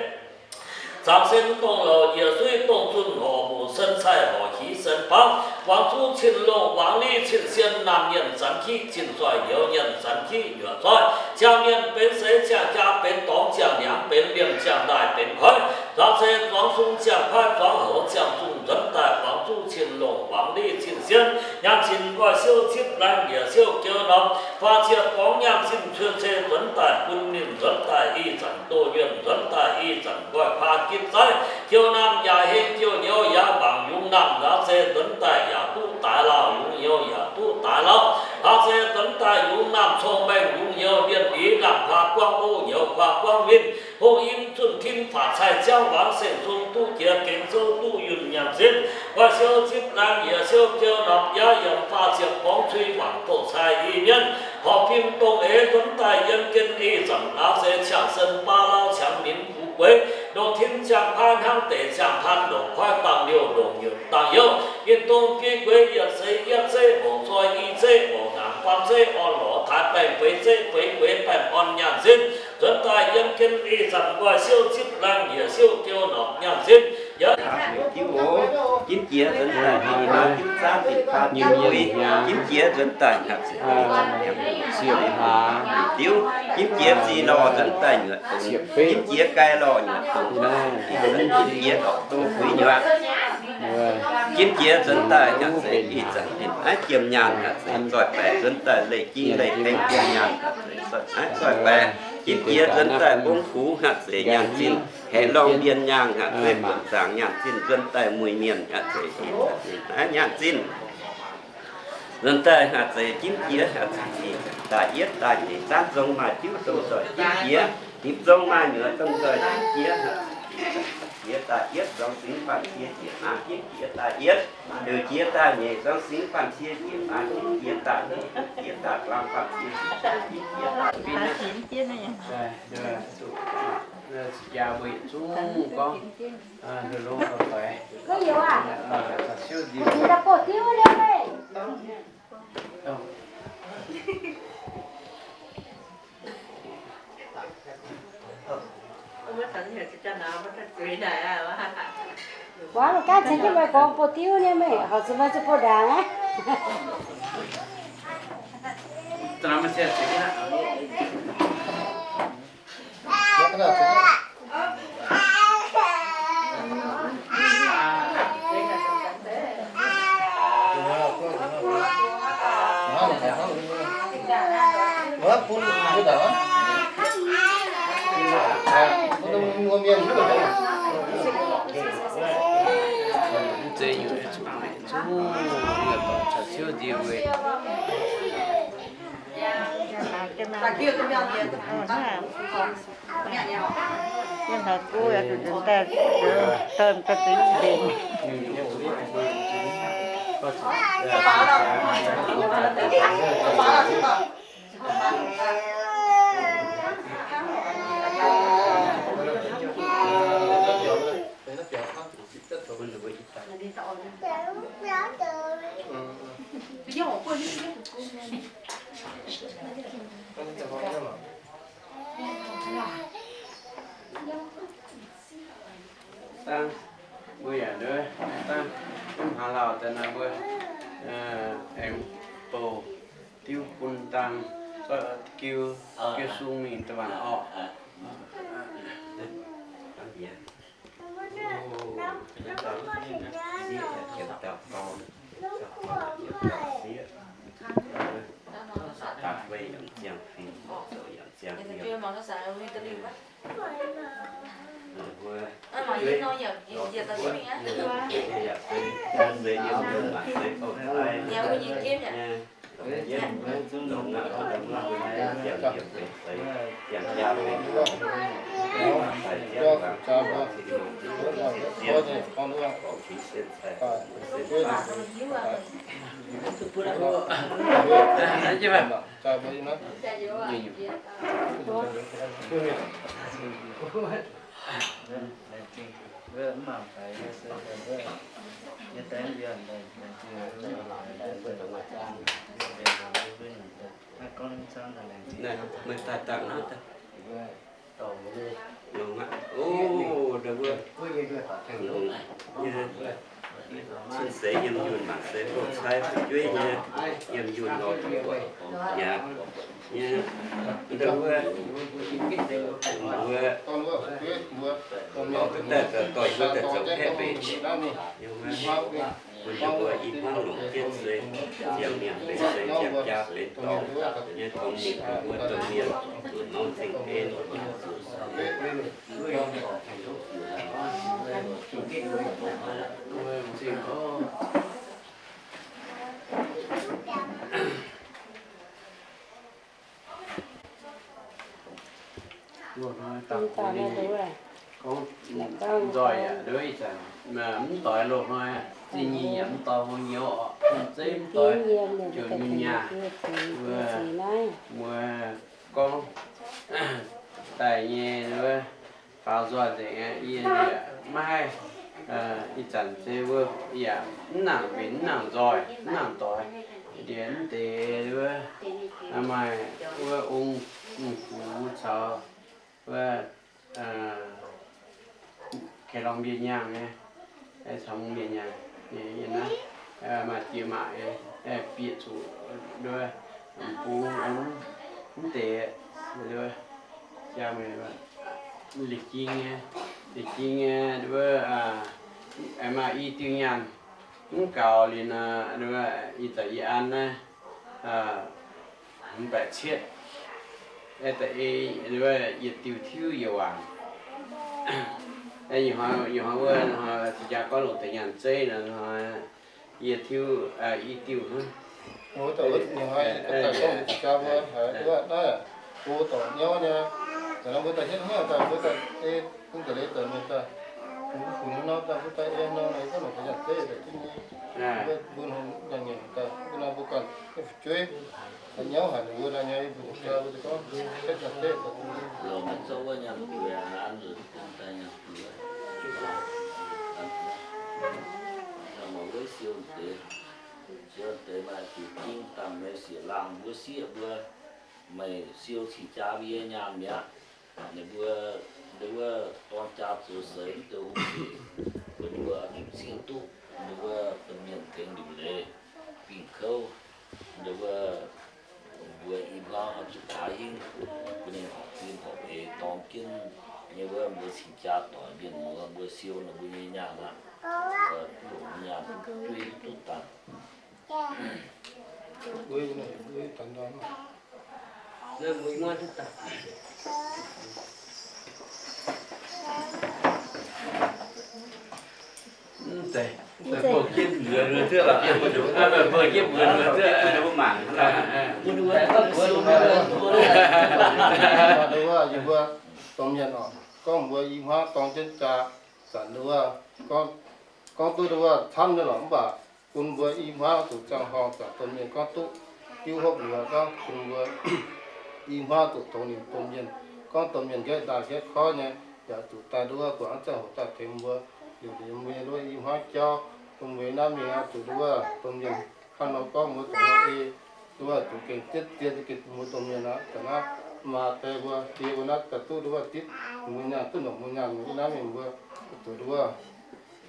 zaangc sen dongh louc yietc suiv dongh zunh horc muc sen cai horc hiv sen bangv, wangc zuqv cin-longh wangc liv cin-sien, naamh mienh zanx kiqv cin-zoih, nyouz mienh zanx kiqv nyuoqc zoih, ziangh mienh benx seix, ziangh jaa benx dorngx, ziangh ndiangx benx liemh, ziangh ndaaih benx koiv, nzaaux seix zuangx sung, ziangh paaiv zuangx houx, ziangh zungh nzuonx daaih wangc zuqv cin-longh wangc liv cin-sien, nyaanh zinh nqoi siou zipv laangh, njiec siou geu norqc, faah ziepc gorngv nyaanh zinh cuei cei nzuonx daaih bun ninh nzuonx daaih ih zanc doh yuonh, nzuonx daaih ih zanc nqoi paa gitv zaiv, jiou naamh yaac heng, jiou nyouz yaac mangc, yungz naamh nzaaux seix nzuonx daaih yaac duqv daaix lauh, yungz nyouz yaac duqv daaix lauh, nzaaux seix nzuonx daaih yungz naamh cong-mengh, yungz nyouz mienh liz, naamh paa buangv o, nyouz paa buangv winh, hungh in zunh tin Baac cai ziangv wangc seng zung duqv jiex gengx zouv duqv yunh nyanc zinh. Nqoi siou zipv laangh yiec siou biou norqc yaav yiemc faah ziepc borngz cui waanc doqc cai i mienv. Horpc fim dongh eix nzuonx daaih yiem gen ih zanc laauv zeix ciangv sen baav lauv ciangx minv kuv gueix. Ndongc tin ziangh paaiv hnangv deix ziangh paanv ndongc koiv dangh liouh ndongc nyutc dangh youh. Ninh dongh biei gueix yietc seix yietv zeiv mouc zoi i zeiv mouc naanc faam zeiv orn lorz taaix baengh feix zeiv feix gueix baengh orn nyanc zinh. Nzuonx daaih yiem gen ih zanc nqoi siou zipv laangh yiec siou biou norqc nyanc zinh. Yaac diuv oc, jimv jiex nzuonx daaih ih hnoi diuv zaanv dinc faam diuv bueix, jimv jiex nzuonx daaih hngaqv ziepc hlaax diuv, jimv jiex zih lorh nzuonx daaih nyuoqc dongz, jimv jiex gai lorh nyuoqc dongz, jimv jiex lorqc dongh bueix nyuoqc. Jimv jiex nzuonx daaih hngaqv zeiz ih zanc ninh aiv jiem nyaanh hngaqv zeiz zoih baeqc nzuonx daaih leih jing leih tengx jiem nyaanh hngaqv zeiz zoih baeqc. Jimv jiex nzuonx daaih mbong huv hngaqv zeiz nyaanh zinh, haeqv lorngh mbien nyaanh hngaqv zeiz buonc zaangc nyaanh zinh nzuonx daaih muic mienh hngaqv zeiz ih zanc ninh aiv nyaanh zinh. Nzuonx daaih hngaqv zeiz jimv jiex hngaqv zeiz daaih yietv daaih nyeic zaanv zong maaih diuv domh nzoih jimv jiex, hnipv zong maaih nyuoqc domh nzoih jimv jiex hngaqv zeiz jiex daaih yietv zorngx singx faam cie jiex hnaangx jimv jiex daaih yietv, heuc jiex daaih nyeic zorngx singx faam cie jiex hnaangx jimv jiex daaih yietv, jiex daaih glang faam cie jiex jiex daaih finh. Jaa mbuo yietc zungv gorngv, heuc longx doix, siouv nziex. Wuov, maiv gaatv ceix jienv meih gorngv bouh diuv nyei meih, horc zuqc meih zuqc bouh ndaangc aqv. Mv zeiz nyungc, mv zeiz nyungc, caux siouv nziex weic. Yiem haaix guv yaac zuqc nzuonx daaih, daaih daaih deix nzengc. Dangh, mbuo yaac nduov dangh, mv haaix lauh daaih naaiv mbuo aengx bouh diuv bun dangh, giu, giu sung mingh da'waanc orqc. Meih daaih dangh naaiv daaih. Longx aqv. O, ndau wuov. Cin seix yiem yunh mangc seix loz-cai fu'jueiv nyei, yiem yunh nor buatc mi'aqv. Nyei, ndau wuov, mbuo, lorz duqv daaih zoux doic mbuo daaih zoux kaeqv mbenc. Bun yie mbuo i hmuangv longc jienv se ziangh mienh benx seix, ziangh jaa benx dorngx nyei, tongx ninh mbuo domh mienh zuqc nor zingh en. Mv baac naaiv deix wuov, Gorngv nzoih yaac nduov ih zanc mv doix loz-hnoi, zingh nyei yaac mv doix hlo nyouz oc, zeiv mv doix, juoqc nyungc nyaah, mbuo gorngv daaih nyei wuov faaux nzoih nzengc aqv. Yie yaac maiv haih, ih zanc se wuov yaac mv nangc mbenc, mv nangc nzoih, mv nangc doix. Ndiev mv deix wuov maaih wuov ong, ong-gux caux wuov kaih lorngh mbienx nyaanh nyei, caux mienh nyaanh nyei, naaiv maaih diex maac nyei, bieqc zuqc nduov, bung mv deix, lic jing nyei, lic jing nyei, wuov maaih i diuh nyaanh, mv gaux liuz nor, ih zanc yie an naaiv mv baeqc cietv, da'ei yietc diuh tiuv yie wangc. Ih hnoi wuov, cing jaa gorngv longc deix nyaanh zeiv nor, yie tiuv i diuh hnangv. Mbuo zorqv wuov nyaanh gueix an nzuqc daaih nyaanh gueix, mangc wuov siou deix, siou deix maaih diuc jing dangh meih siec laangh mbuo sieqv mbuo, meih siou cing jaa mbuo nyei nyaanh mi'aqv. Ninh mbuo, ninh wuov dorn jaa zoux seix mv deix hungh sic, bun ninh mbuo oix zuqc zieqv duqv ninh wuov domh mienh tengx liuc leiz, bingh kouv, ninh wuov mbuo i hmuangv oix zuqc taaih hingv, bun ninh horpc zinh horpc eix dorng jienv nyei wuov mbuo cing jaa doic mienh muoz mbuo siou ninh mbuo nyei nyaanh aqv. Longc nyaanh duqv duqv dangh. Mbuo domh mienh oc, gorngv mbuo i hmuangv dorng jienv jaa, zanc nduov, gorngv duqv nduov camv nyei lorqc, mv baac bun mbuo i hmuangv zuqc ziangh horngh zanc domh mienh gorngv duqv diuv hopv liuz, gorngv bun mbuo i hmuangv zuqc tongx ninh domh mienh, gorngv domh mienh nqaeqv ndaaih nqaeqv koiv nyei, yaac zuqc daaih nduov guangc ziangh hoc daaih tengx mbuo, liuz mbuo nyei nduov i hmuangv jauv, bun mbuo naaiv mingh oix zuqc nduov domh mienh hnangv nor gorngv mbuo zuqc nor ei, nduov zuqc gengh zieqv zien gengh mbuo domh mienh aqv. Ga'naaiv maa deix mbuo die mbuo naaiv daaih duqv nduov zipv mbuo nyaanh duqv nongc mbuo nyaanh, naaiv mingh mbuo zuqc nduov.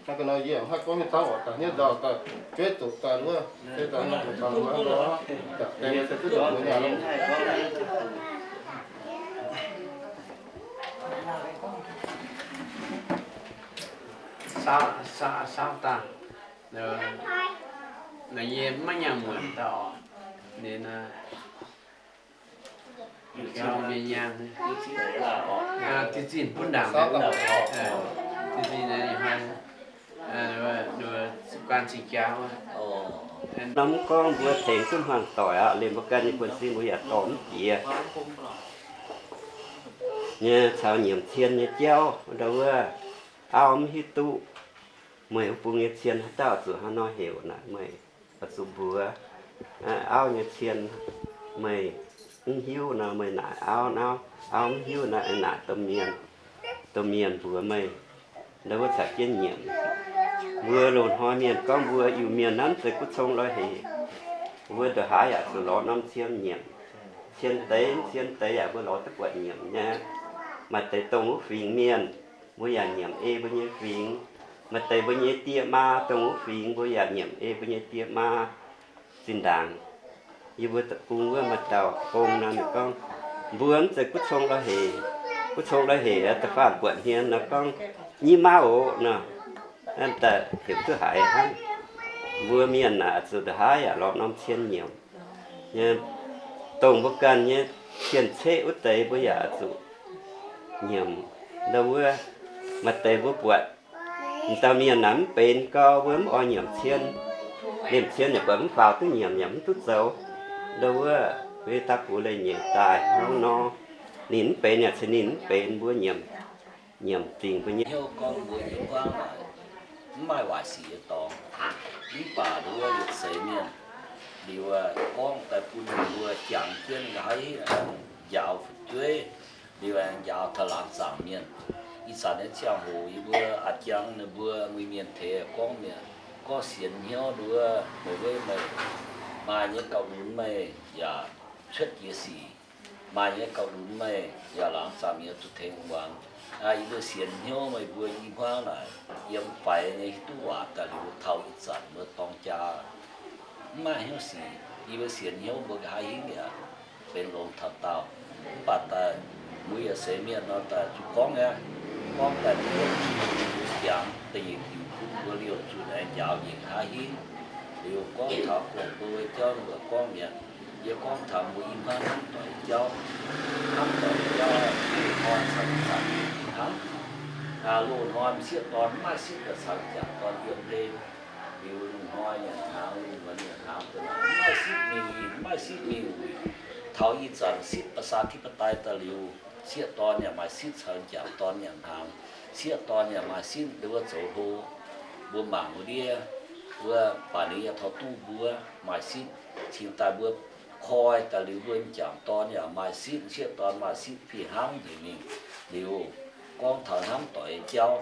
Naaiv ga'naaiv yie haih gorngv nyei camv oc, daaih hniev nzauh daaih jueiv doqc daaih nduov, se daaih nor doqc daaih nduov, daaih deix se duqv nongc mbuo nyaanh. Saauv, saauv, saauv dangh. Naaiv yie maiv nyaanh muonc daaih oc. Ninh, diuh zinh bun ndaangc, diuh zinh, guan cing jaa wuov. Norm mv gorngv mbuo tengx duqv hmuangx doic aqv, liemh mbuo ganh nyei buonv-sin mbuo yaac dorh mv jiex nyei, caux nyiemc cien nyei jauv, ndau wuov auv mv hiuv duqv meih wuov bung nyei cien haaix dauh zuqc haaix nor heuc naaic, meih oix zuqc mbuox auv nyei cien, meih mv hiuv nor meih naaic auv, auv mv hiuv nor naaic domh mienh. Domh mienh mbuox meih, ndau wuov caux jienv nyiemc. Mbuo loz-hnoi mienh gorngv mbuo Iu-Mienh naaiv mv zeiz kuv cong lorz hec. Mbuo ndongc haaix yaac zuqc lorz norm cien nyiemc. Cien deix, cien deix yaac mbuo lorz duqv buatc nyiemc nyei. Maaih deix dongh wuov fingx mienh, mbuo yaac nyiemc ei mbuo nyei fingx. Maaih deix mbuo nyei die maa dongh wuov fingx, mbuo yaac nyiemc ei mbuo nyei die maa. Zinh ndaangc yie mbuo deic-bung wuov maaih dauh gong nor, ninh gorngv, mbuo mv zeiz kuv cong lorz hec. Kuv cong lorz hec da'faanh buatc hmien nor gorngv, nyiv mauv oc nor, daaih heuc duqv haiz hnangv. Mbuo mienh naaic zuqc ndongc haaix yaac lorz norm cien nyiemc. Dongh mbuo ganh nyei cien-ceqv wuov deix mbuo yaac zuqc nyiemc. Ndau wuov maaih deix mbuo buatc m'dauh mienh naaic mv benx gau, mbuo mv oix nyiemc cien. Liemh cien yaac buatc mv faaux duqv nyiemc, yaac mv duqv zoux. Ndau wuov mbuo daaih bungx leiz-nyeic daaih hnangv nor, ninh mv benx yaac ceix ninh mv benx, mbuo nyiemc nyiemc dingc mbuo nyei hnyouv gorngv mbuo i hmuangv naaic mv maaih waaic sic nyei dorngx. Mv baac nduov yietc seix mienh liuz gorngv daaih bun mbuo jangx jienv nqa'haav njaaux fu'jueiv, liuz aengx njaaux taux laangz zaangc mienh. Ih zanc nyei ziangh hoc yie mbuo a'jang ninh mbuo muic mienh teix gorngv mi'aqv, gorngv sienx hnyouv nduov meih weiv meih, maaih nyei gauh lunx meih yaac cuotv jiex sic, maaih nyei gauh lunx meih yaac laangz zaangc mienh zuqc tengx muangx. Yie mbuo sienx hnyouv meih mbuo i hmuangv naaic yiem faix nyei hiuv duqv waac daaih liuz taux ih zanc mbuo dorng jaa mv maaih hnyouv sic. Yie mbuo sienx hnyouv mbuo nqa'haav hingv yaac benx longx taux daauh. Mv baac daaih mbuo yietc seix mienh nor daaih zuqc gorngv aqv. Gorngv daaih mbuo jangx da'nyeic diuc bun mbuo liouh zuqc aengx njaaux njiec nqa'haav hingv. Liuz gorngv taux gorngv mbuo jauv ninh mbuo gorngv mi'aqv. Yie gorngv taux mbuo i hmuangv hnamv doic jauv, hnamv doic jauv, hnoi caux ih zanc hnangv. Loz-hnoi m'sieqv dorn mv maaih sitv daaih caux m'jangc dorn yiem hlen. Liuz lungh hnoi nyanc hnaangx, lungh muonz nyanc hnaangx daaih mv maaih sitv mingh, mv maaih sitv mingh wuic. Taux ih zanc sitv ประชาธิปไตย daaih liuz, sieqv dorn yaac maaih sitv caux m'jangc dorn nyanc hnaangx. Sieqv dorn yaac maaih sitv nduov zoux hlo. Mbuo mangc wuov ndiev, wuov baac ninh yaac taux duqv mbuo maaih sitv. Cingx daaih mbuo koi daaih liuz mbuo m'jangc dorn yaac maaih sitv, sieqv dorn maaih sitv fih hnangv njiec mingh. Liuz gorngv taux hnamv doic jauv,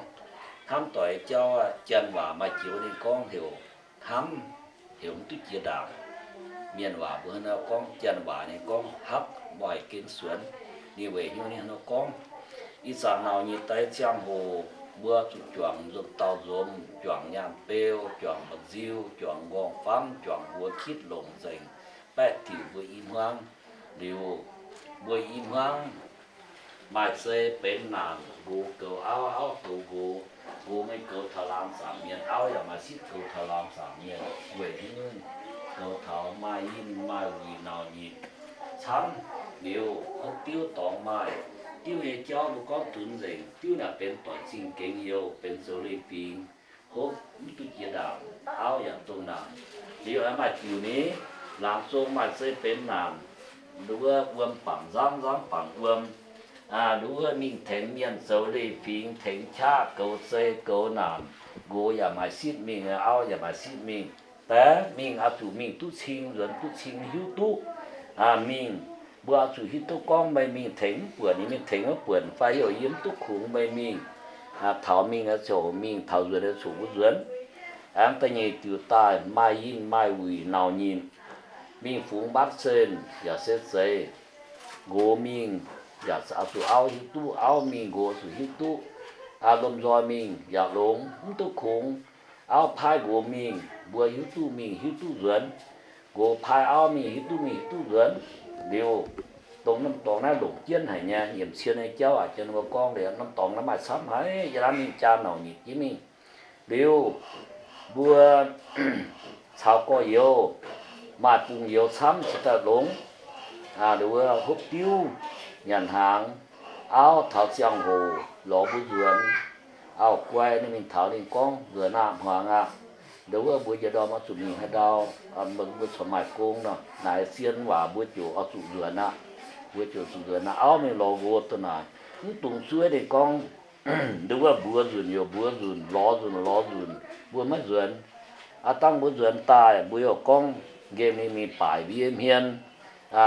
hnamv doic jauv aqv, janx waac maaih joux ninh gorngv heuc hnamv, heuc mv duqv jiex ndaangc. Mienh waac mbuo hnangv nor gorngv, janx waac ninh gorngv ฮักบ่อยเกณฑ์สวน. Ninh weic hnyouv ninh hnangv nor gorngv. Ih zanc nauc nyeic deix ziangh hoc mbuo zuqc juangc nzomc dauh nzomc, juangc nyaanh beu, juangc mba'nziu, juangc nqorngv famv, juangc mbuox kitv longc nzengc, baeqv diuc mbuo i hmuangv. Liuz mbuo i hmuangv maaih zei benx naanc, nqox goux auv, auv goux nqox, nqox maiv goux taux laangz zaangc mienh, auv yaac maaih sitv goux taux laangz zaangc mienh. Weic haaix nyungc? Goux taux maaih yinh maaih wuic nauc nyitc camv. Liuz hopv diuv dorngx maaih, diuv nyei jauv mbuo gorngv dunx nzengc. Diuv naaic benx doic zingh gengx youh, benx zoux leiz-fingx, hopv mv duqv jiex ndaangc, auv yaac dongh naanc. Liuz aengx maaih diuc ni, laangz zong maaih zei benx naanc, nduov wuom bangc nzamv, nzamv bangc wuom. Nduov mingh tengx mienh zoux leiz-fingx, tengx qaqv goux zei goux naanc, nqox yaac maaih sitv mingh, auv yaac maaih sitv mingh. Daaih mingh oix zuqc mingh duqv cing, nzuonx duqv cing, hiuv duqv mingh. Mbuo oix zuqc hiuv duqv gorngv meih mingh tengx mv buonc, ninh mingh tengx mv buonc fai heuc yie mv duqv kungx meih mingh. Taux mingh oix zuqc mingh, taux nzuonx oix zuqc mbuo nzuonx. Aengx da'nyeic diuc daaih maaih yinh maaih wuic nauc nyitc, mingh fungx mbatv zenh yaac se zeiz. Nqox mingh yaac oix zuqc auv hiuv duqv, auv mingh nqox oix zuqc hiuv duqv. Lomh nzoih mingh yaac longx, mv duqv kungx. Auv paaiv nqox mingh, mbuo hiuv duqv mingh hiuv duqv nzuonx. Nqox paaiv auv mingh hiuv duqv mingh hiuv duqv nzuonx. Liuz, dongh norm dorngx naaiv longc jienv haic nyei, yiemc cien nyei jauv aac, janx mbuo gorngv liuz norm dorngx naaiv maaih camv haic, yie lamh mingh jaa nauc nyitc jienv mingh. Liuz, mbuo caux gorx-youz maaih bungx-youz camv cingx daaih longx. Liuz wuov hopv diuv, nyanc hnaangx, auv taux ziangh hoc lorz mbuo nzuonx. Auv-guai ninh mingh taux ninh gorngv, nzuonx aqv, hmuangx aqv. Liuz wuov mbuo njiec ndorm oix zuqc mingh haaix ndau, mbuo corc maaih gong nor. Naaic zien waac mbuo ziouc oix zuqc nzuonx aqv. Mbuo ziouc zuqc nzuonx aqv. Auv mingh lorz nqox duqv naaic, mv dungx zuov ninh gorngv, nduov wuov mbuox nzunc youc mbuox nzunc, lorz nzunc lorz nzunc, mbuo maiv nzuonx. Aav dangh mbuo nzuonx daaih, mbuo youc gorngv nqemh ninh mingh baaic mbuo nyei hmien.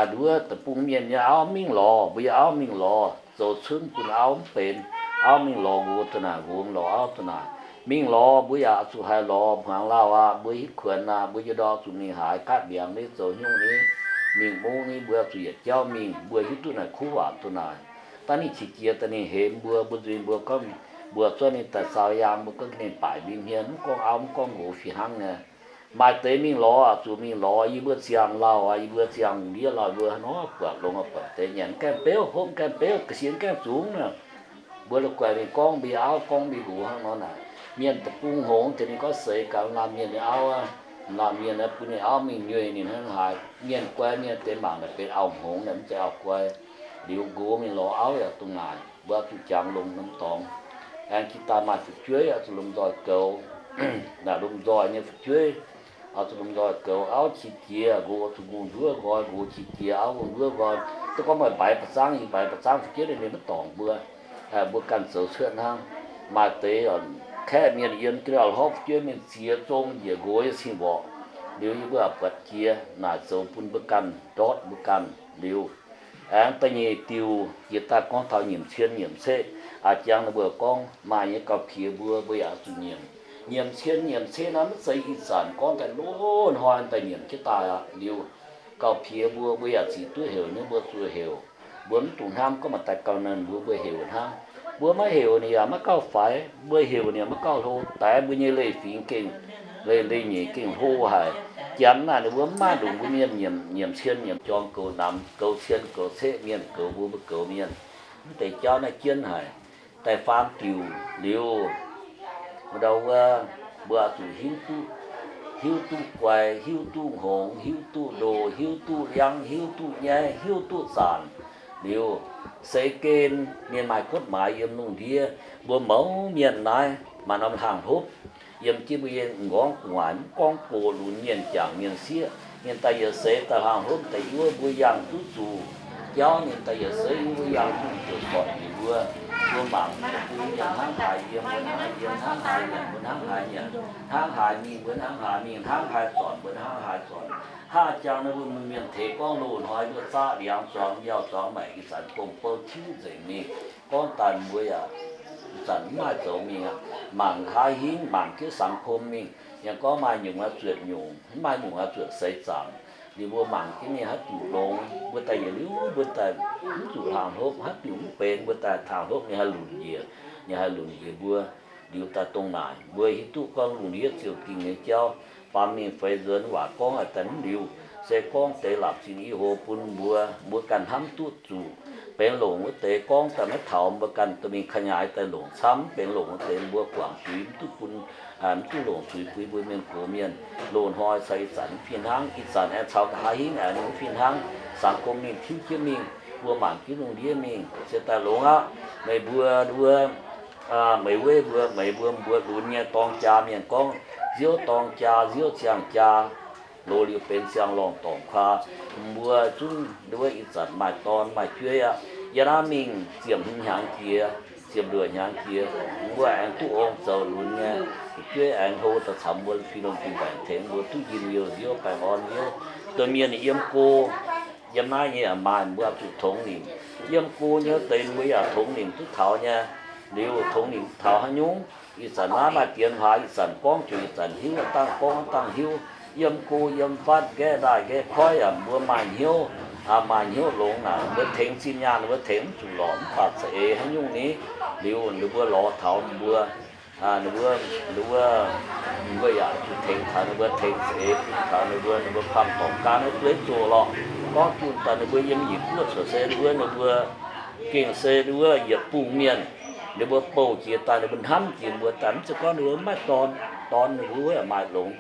Nduov wuov deic-bung mienh nyei auv mingh lorz, mbuo nyei auv mingh lorz, zoux cunv bun auv mv benx. Auv mingh lorz nqox duqv naaic, nqox mingh lorz auv duqv naaic. Mingh lorz mbuo yaac oix zuqc haih lorz hmuangx lauh aqv, mbuo hitv kuonx aqv, mbuo nyei ndorm zuqc mingh haaix gaatv mbiaangx ni, zoux hnyungv ni, mingh mungv ni, mbuo zuqc yietc jauv mingh, mbuo hiuv duqv naaic kuv waac duqv naaic. Dangh ninh qiex jiez daaih ninh hemx mbuo, mbuo nzuih mbuo gorngv, mbuo zorqv ninh daaih saau yaang, mbuo gorngv ninh baaic mbuo hmien, mv gorngv auv mv gorngv nqox fih hnangv nyei. Maaih deix mingh lorz, zuqc mingh lorz, yie mbuo ziangh lauh aqv, yie mbuo ziangh ndiev lauh, mbuo hnangv nor buatc longx buatc deix nyanc gaengh beuv, hopv gaengh beuv, ga'sie gaengh zungx nor. Mbuo la'guaih mingh gorngv mbuo auv, gorngv mbuo nqox hnangv nor naaic. Mienh deic-bung hngongx deix ninh gorngv seix gaax laanh mienh nyei auv aqv. Laanh mienh aeqv, bun ninh auv mingh nyueih ninh hnangv haaix. Mienh guai mienh deix mangc naaic benx auv-hngongx naaic, mv zeiz auv-guai. Liuz nqox mingh lorz auv yaac dongh naaic. Mbuo oix zuqc jangx longx norm dorngx. Aengx jiex daaih maaih fu'jueiv oix zuqc lomh nzoih goux. Naaic lomh nzoih nyei fu'jueiv oix zuqc lomh nzoih goux. Auv qiex jiez, nqox oix zuqc ngongh nduov nqoi, nqox qiex jiez, auv ngongh nduov nqoi. Duqv gorngv meih mbaix ba'zangv, yie mbaix ba'zangv, fu'jueiv ninh maiv dorngc mbuo. mbuo ganh zoux cuotv hnangv. Maaih deix kaeqv mienh yiem ga'naaiv horpc jueiv mienh ziex zong njiec nqox yiem cing-mborqc, liuz yie mbuo buatc jiex naaic zoux bun mbuo ganh ndortv mbuo ganh liuz. Aengx da'nyeic diuh jiex daaih gorngv taux nyiemc cien nyiemc ceqv. A'jangv ninh mbuo gorngv maaih nyei gauh piex mbuo, mbuo yaac zuqc nyiemc. Nyiemc cien nyiemc ceqv naaiv maiv zeiz ih zanc gorngv daaih loz-hnoi daaih nyiemc jienv daaih aqv. Liuz gauh piex mbuo, mbuo yaac zic duqv heuc nyei, mbuo zuqc heuc. Mbuo mv dungx hnamv gorngv maaih daaih gauh nernh mbuo, mbuo heuc hnangv. Mbuo maiv heuc ninh yaac maiv gauh faix, mbuo heuc ninh yaac maiv gauh hlo. Daix mbuo nyei leiz-fingx gengh, leiz-nyeic gengh hlo haic. Janx naaic ninh mbuo mv maaih longc mbuo mienh nyiemc, nyiemc cien nyiemc jorm goux namx, goux cien goux ceqv mienh, goux mbuo, mbuo goux mienh. Mv deix jauv naaiv jienv haic. Da'faam diuc liuz, ndau wuov, mbuo zuqc hiuv duqv, hiuv duqv guai, hiuv duqv hngongx, hiuv duqv ndo, hiuv duqv liangv, hiuv duqv nyaiv, hiuv duqv zanc. Liuz, seix gen ninh maaih gotv maaiz yiem lungh ndiev. Mbuo mouz mienh naaiv maaih norm hlang hlopv yiem jienv mbuo nyei m'nqorngv gu'nguaaic, mv gorngv gox lunx mienh, jangc mienh, sieqv mienh, daaih yietc seix daaih hlang hlopv daaih yuov mbuo yangh duqv zuqc jauv, ninh daaih yietc seix yuov mbuo yangh duqv zuqc sortc njiec mbuo. Mbuo mangc mbuo mienh hnangv haaix yiem, mbuo hnangv haaix yiem, hnangv haaix nyanc, mbuo hnangv haaix nyanc, hnangv haaix mingh, mbuo hnangv haaix mingh, hnangv haaix zornc, mbuo hnangv haaix zornc. Hnangv jangx nor mbuo mienh tengx gorngv loz-hnoi mbuo zaqv liangx zuangx, mbiauh zuangx, maengc ih zanc gong-bou tiuv nzengc mingh. Gorngv daaih mbuo yaac ih zanc mv maaih zoux mingh aqv. Mangc haaix hingv, mangc jienv สังคม mingh, yaac gorngv maaih nyungc aqv zuotc nyungc, mv maaih nyungc aqv zuotc seix zaangc. Liuz mbuo mangc jienv mingh haaix diuc longx, mbuo daaih yietc liuz mbuo daaih mv zuqc hlang hlopv, haaix diuc mv benx mbuo daaih hlang hlopv nyei haih lunc njiec, nyei haih lunc njiec mbuo. Liuz daaih dongh naaic mbuo hiuv duqv gorngv lungh ndiev ziouc dingh nyei jauv, baamz mingh feix nzuonx waac gorngv daaih mv liuz, se gorngv deix laapc zingh i hlo bun mbuo, mbuo ganh hnamv duqv zuqc. Benx longc wuov deix gorngv daaih maiv taux, mbuo ganh dorh mingh ขยาย daaih longc camv. Benx longc wuov deix mbuo guangc zuiz mv duqv bun, mv duqv longc zuiz bun mbuo mienh gox mienh. Loz-hnoi caux ih zanc mv fih hnangv. Ih zanc aengx caux nqa'haav hingv aengx mv fih hnangv. สังคม mingh tiuv jienv mingh, mbuo mangc jienv lungh ndiev mingh se daaih longx aqv. Meih mbuo wuov, meih weiv mbuo, meih mbuo, mbuo lunx nyei dorng jaa mienh gorngv nziouv dorng jaa, nziouv ziangh jaa, loz liuz benx ziangh lorngh dorngc kuaa. Mbuo zungv wuov ih zanc maaih dorn maaih jueiv aqv. Yie naaiv mingh ziepc hmz hnyangx jiex, ziepc luoqc hnyangx jiex, mbuo aengx duqv ong zoux lunx nyei. Fu'jueiv aengx hlo daaih caux mbuo fih lomh fih mbaengx tengx mbuo duqv njien-youh nziouv, baengh orn nziouv. Domh mienh yiem go, yiem naaiv nyei yaac maaih, mbuo zuqc tongx nimc. Yiem go nyei wuov deix mbuo yaac tongx nimc duqv taux nyei. Liuz tongx nimc duqv taux haaix nyungc? Ih zanc naaiv maaih dienx hlaax, ih zanc gorngv jiex ih zanc hiuv, dangh gorngv dangh hiuv. Yiem go yiem fatv, nqaeqv ndaaih nqaeqv koiv yaac mbuo maaih hnyouv, maaih hnyouv longx naaic, mbuo tengx zinh nyaanh mbuo tengx mv zuqc lorqc, mv baac za'eix haaix nyungc ni? Liuz ninh mbuo lorz taux mbuo, ninh mbuo, ninh mbuo, mbuo yaac zuqc tengx taux ninh mbuo, tengx za'eix bun taux ninh mbuo, ninh mbuo faam dorngc gaanv naaiv dueiv zoqc lorqc. Gorngv junh daaih ninh mbuo yiem nyic guoqv cuotv se wuov ninh mbuo gengh se wuov yietc bung mienh. Ninh mbuo bouh jiex daaih, ninh mbuo hnamv jiex mbuo daaih, mv zeiz gorngv ninh mbuo mv maaih dorn. Dorn ninh mbuo yaac maaih longx.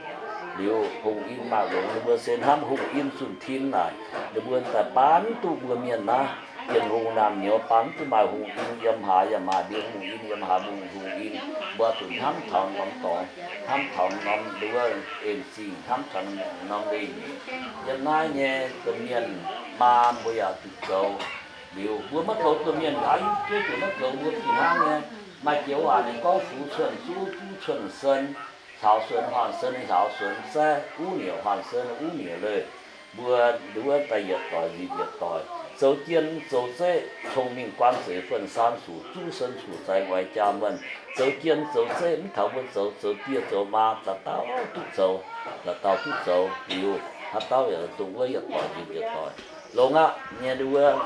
Liuz hungh in maaih longx, ninh mbuo se hnamv hungh in zunh tin naaic, ninh mbuo daaih baan duqv mbuo mienh naaiv. Bienh hungh naamh nyouz baan duqv maaih hungh in yiem haaix yaac maaih mbuo hungh in yiem haaix, mbuo hungh in. Mbuo zuqc hnamv taux norm dorngx, hnamv taux norm wuov en-zingh, hnamv taux norm leih nyeic. Yiem naaiv nyei domh mienh maa mbuo yaac zuqc goux. Liuz mbuo maiv goux domh mienh, nqa'haav hingv jueiv zuqc maiv goux mbuo fih hnangv nyei. Maaih joux waac ninh gorngv, fuv cuonh zuv, zuv cuonh sen, hlaux suonx huaang sen, hlaux suonx zaeqv, uv nyieqc huaang sen, uv nyieqc leih. Mbuo wuov da'yietc doic, nzipc yietc doic, zoux jien zoux zeqv, cong-mengh guan zeiz fuonh saan suqc, zuv sen suqc zaaix ngoix jaa muonh, zoux jien zoux zeqv mv taux mbuo zoux, zoux die zoux maa, dauh dauh duqv zoux, dauh dauh duqv zoux. Liuz haaix dauh yaac dongh wuov yietc doic nzipc yietc doic. Longx aqv nyei wuov,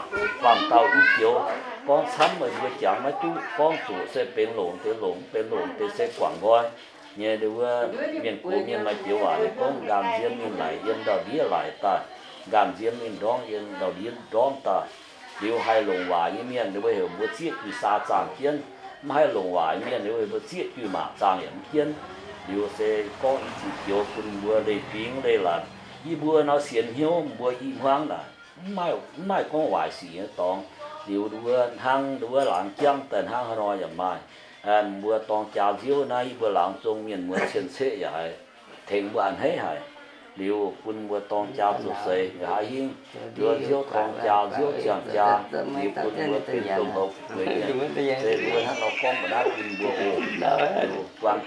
faam dauh i joux gorngv camv meih mbuo jangx maiv duqv, gorngv zuqc se benx longc deix longc, benx longc deix se guangc nqoi nyei wuov. Mienh gox mienh maaih joux waac ninh gorngv, nqaamh nzien mingh laic, yiem ndau-ndiev laic daaih. Nqaamh nzien mingh ndorngv, yiem ndau-ndiev ndorngv daaih. Liuz haih longc waac nyei mienh, ninh mbuo heuc mbuo zieqv juih saa zaangh jienv. Mv haih longc waac nyei mienh, ninh mbuo heuc mbuo zieqv juih maac zaangh yaac mv jienv. Liuz se gorngv i ziqc joux bun mbuo leiz-fingx leiz-latc. Yie mbuo nor sienx hnyouv, mbuo i hmuangv naaic mv maaih gorngv waaic sic nyei dorngx. Liuz wuov hnangv wuov laangz jangv daaih hnangv haaix nor yaac maaih. Mbuo dorng jaa nziouv naaiv, yie mbuo laangz zong mienh muonz cien-ceqv yaac haiz tengx mbuo a'hneiv haic. Liuz bun mbuo dorng jaa zoux seix nqa'haav hingv, nduov nziouv dorng jaa, nziouv ziangh jaa, liuz bun mbuo benx domh houx fu'jueiv nyei. Se mbuo hnangv nor gorngv mbuo naaiv bun mbuo oc. Buang